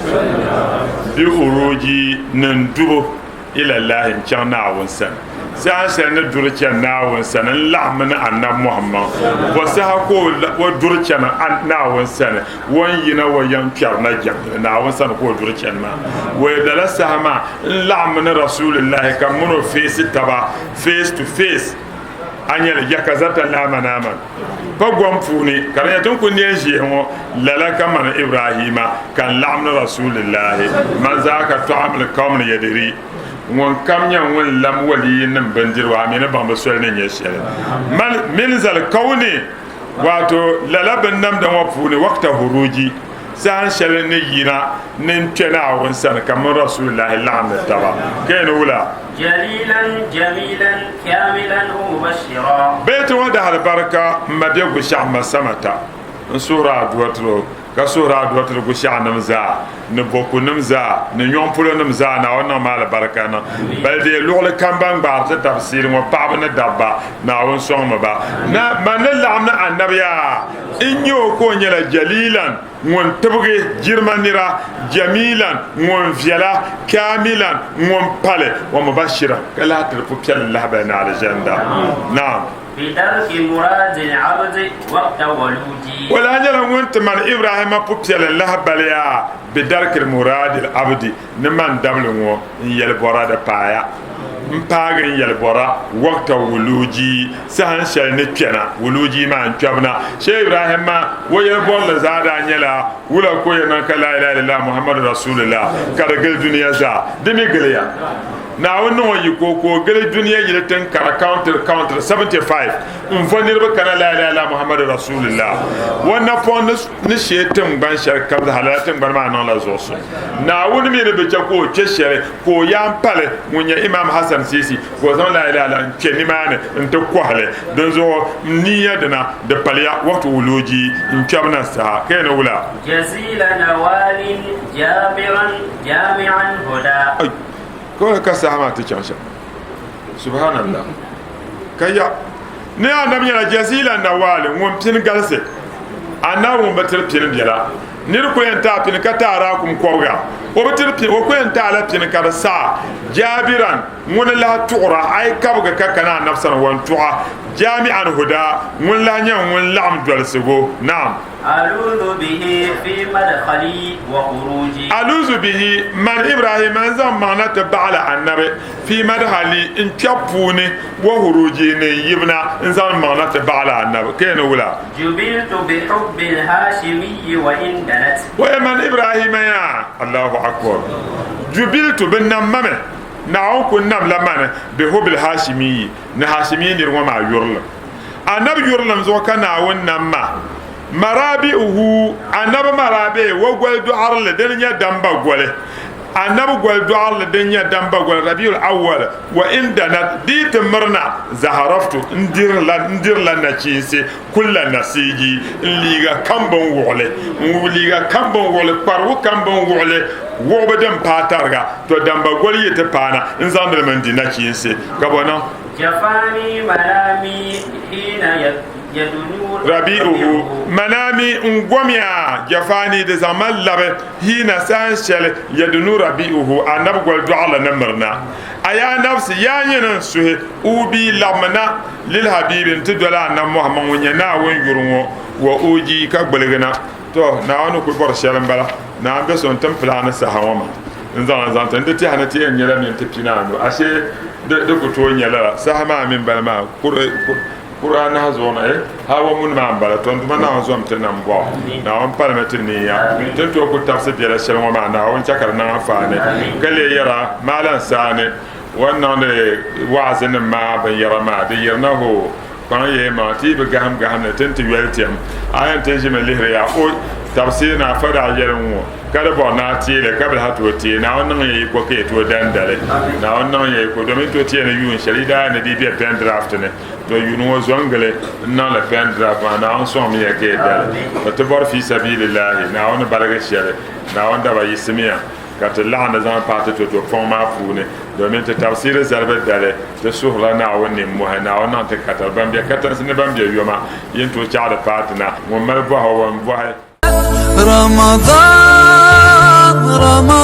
bi uruji ni n dubu ila Allahi n chaŋ Naawuni sani. Saha shɛli ni duri chani Naawuni sani n laɣim ni Annabi Muhammad, bɔ saha ka o duri chani Naawuni sani? O ni yina o yɛn kpɛrina jiŋli Naawuni sani ka o duri chani maa. Wei lala saha maa n laɣim ni Rasulillahi ka m mini o feesi taba face to face. A nyɛli yakazata la manaman pa gom puuni ka di nyɛ tin ku neen ʒiɛhi ŋɔ lala ka mani Ibrahima ka n laɣim ni Rasulillahi man zaa ka tɔɣamli kawmni yadiri ŋun kam nyɛ ŋun lam waliyinim bindirigu a mi ni baŋ bi soli ni nyɛ shɛli min zal kawni wato lala binnamda ŋɔ puuni waqta huruji saha shɛli ni yina ni n kpɛ Naawuni sani ka mini Rasulillahi laɣim ni taba ka yɛn ni wula. Jalilan jamilan kamilan mubashira. Bee ti ŋɔ dahali barika m ma be Gushɛɣu ma Samata n suhiri adua tiri o ka suhiri adua tiri Gushɛɣunim zaa ni Bokunim zaa ni Nyɔŋ polonim zaa. Naawuni niŋmi alibarika niŋ balidee luɣili kam ban gbaari ti tabisiiri ŋɔ paɣaba ni dabba. Naawuni sɔŋmi ba na man ni laɣim ni Anabi yaa n nya o ka o nyɛla Jalilan ŋun tibigi jirima nira, Jamilan ŋun viɛla, Kamilan ŋun pali, wa mubashiran ka lahi tiri pupiɛlli lahibali ni Alizanda. Naam. بدرك مراد العبد وقت ولوجي O lahi nyɛla ŋun ti mani Ibrahima pupiɛlli lahibali yaa bidarki muraadi abdi ni man dabili ŋɔ n yɛlibɔra di paaya n paagi n yɛlibɔra waqta wuluji saha shɛli ni kpɛna wuluji maa n kpɛbuna Sheikh Ibrahima o yɛlibɔrili zaa daa nyɛla wula ka o yɛn niŋ ka la ilaha illallah Muhammadu rasulillah ka di gili dunia zaa di mi giliya Naawuni niŋ o yiko ka o gili dunia yili tiŋ kara country country 75 n vo niriba kana la ilaha illallah Muhammadu rasulillah o napɔŋ ni shee tiŋgbani shɛli kam zaa lala tiŋgbani maa niŋla zuɣusuŋ. Naawuni mi ni bi chɛ ka o kpe shɛli ka o yaan pali ŋun nyɛ Imam Hassan Sisi ka o zaŋ la ilaha illallah n kpe nimaani n ti kɔhi li. Dinzuɣu n niiya dina di paliya waqti wuluji n kpɛbu na saha ka yɛn ni wula. Jazila nawalin jabiran jami'an huda. Ai, kawai ka saha maa ti chaŋ shɛm. Subhanallah. Ka ya ni anabi nyɛla jazila nawali ŋun pini galisi anabi ŋun bi tiri pini biɛla niri ku yɛn taai pini ka taai raakum kɔbiga o bi tiri pini o ku yɛn taai la pini ka di saa jaabiran ŋuni lahi tuɣura a yi kabigi ka kana anabi sani wan tuɣa jami'an huda ŋun lahi nyɛ ŋun laɣim dolisigu naam Aluzu bihi fi madkhali wa khuruji. Aluzu bihi, man Ibrahima n zaŋ maŋ na ti baɣili Annabi, fi madkhali, n kpɛbu puuni, wa khuruji, ni n yibna, n zaŋ maŋ na ti baɣili Annabi, ka yɛn ni wula? Jubiltu bi hubbil hashimiyyi wa in danat. Waya man Ibrahima yaa, Allahu akbar, jubiltu bɛ nam ma mi, Naawuni kuli nam la mani, bi hubbil hashimiyyi, ni hashimiyyi niri ŋɔ maa yurilim. Anabi yurilim zuɣu ka Naawuni nam ma. Marabi'uhu, Anabi marabi, wa goli dɔɣirili din nyɛ damba goli. Anabi goli dɔɣirili din nyɛ damba goli, Rabiul Awwal, wa in danat, di yi ti mirina, zaharaftu, n dirila, n dirila nachiinsi, kulla nasiji, n liiga kam bin wuɣili, n liiga kam bin wuɣili, kparigu kam bin wuɣili, wuɣibu din paai tariga. To damba goli yi ti paana, n zaŋdili mi n-di nachiinsi. Ka bɔ niŋ? Jafani manami hina yadunu Rabi'uhu manami n gomiya jafani di zaŋ ma labi hina saha shɛli yadunu rabi'uhu anabi goli dɔɣirili ni mirina a yaa nafsi yaa nyini n suhi ubi labimina lil habibi n ti doli anabi Muhammad ŋun nyɛ Naawuni yuri ŋɔ wa uji ka gbuligina To Naawuni ni kul bɔri shɛli m-bala, Naa m-be so n-tim pilaani saha ŋɔ maa n-zaŋ li zaŋ ti n di tɛha ni ti yɛn nyɛla minti pinaanu, ashee di di ku tooi nyɛ lala saha maa mini bala maa kur anahi zuɣu na, eh, Hawa muni maa m-bala. To n Duuma Naawuni zom ti nam bɔɣu, Naawuni palimi ti niiya, ti ni tooi ku tabisi biɛla shɛli ŋɔ maa, Naawuni chɛ ka di niŋ anfaani, ka lee yɛra, Maalan saani, o ni niŋdi wa'azinim maa binyɛra maa, di yirina hoo. Kpaŋ yee maŋa ti yi bi gahim gahim ni ti ni ti yoli tɛm, a yɛn ti ʒimi lihiri ya o tabisiri ni a fa daa yɛli ŋ-ŋɔ ka di bɔri ni a teei li ka bilahi tooi teei. Naawuni niŋ ya yiko ka yi tooi dandali. Naawuni niŋ ya yiko domin tooi teei ni yuun shɛli yi daa yɛn ni di yi be pen draft ni. To yuuni ŋɔ zo n-gili n-niŋ li pen draft maa. Naawuni sɔŋmi ya ka yi dali. To ti bɔri fi sabilillahi Naawuni ni baligi shɛli. Naawuni daba yiɣisimiya. Ka ti laɣindi zaŋ paai ti toto fɔŋ maa puuni, domin ti tabisiiri zalibu dali, ti suhirila Naawuni nimmohi, Naawuni niŋ ti katari ban be katinsi ni ban be yoma, yi ni tooi chaɣ di paai ti na. Ŋun mali bɔhigu, n bɔhi. Ramadan, Ramadan.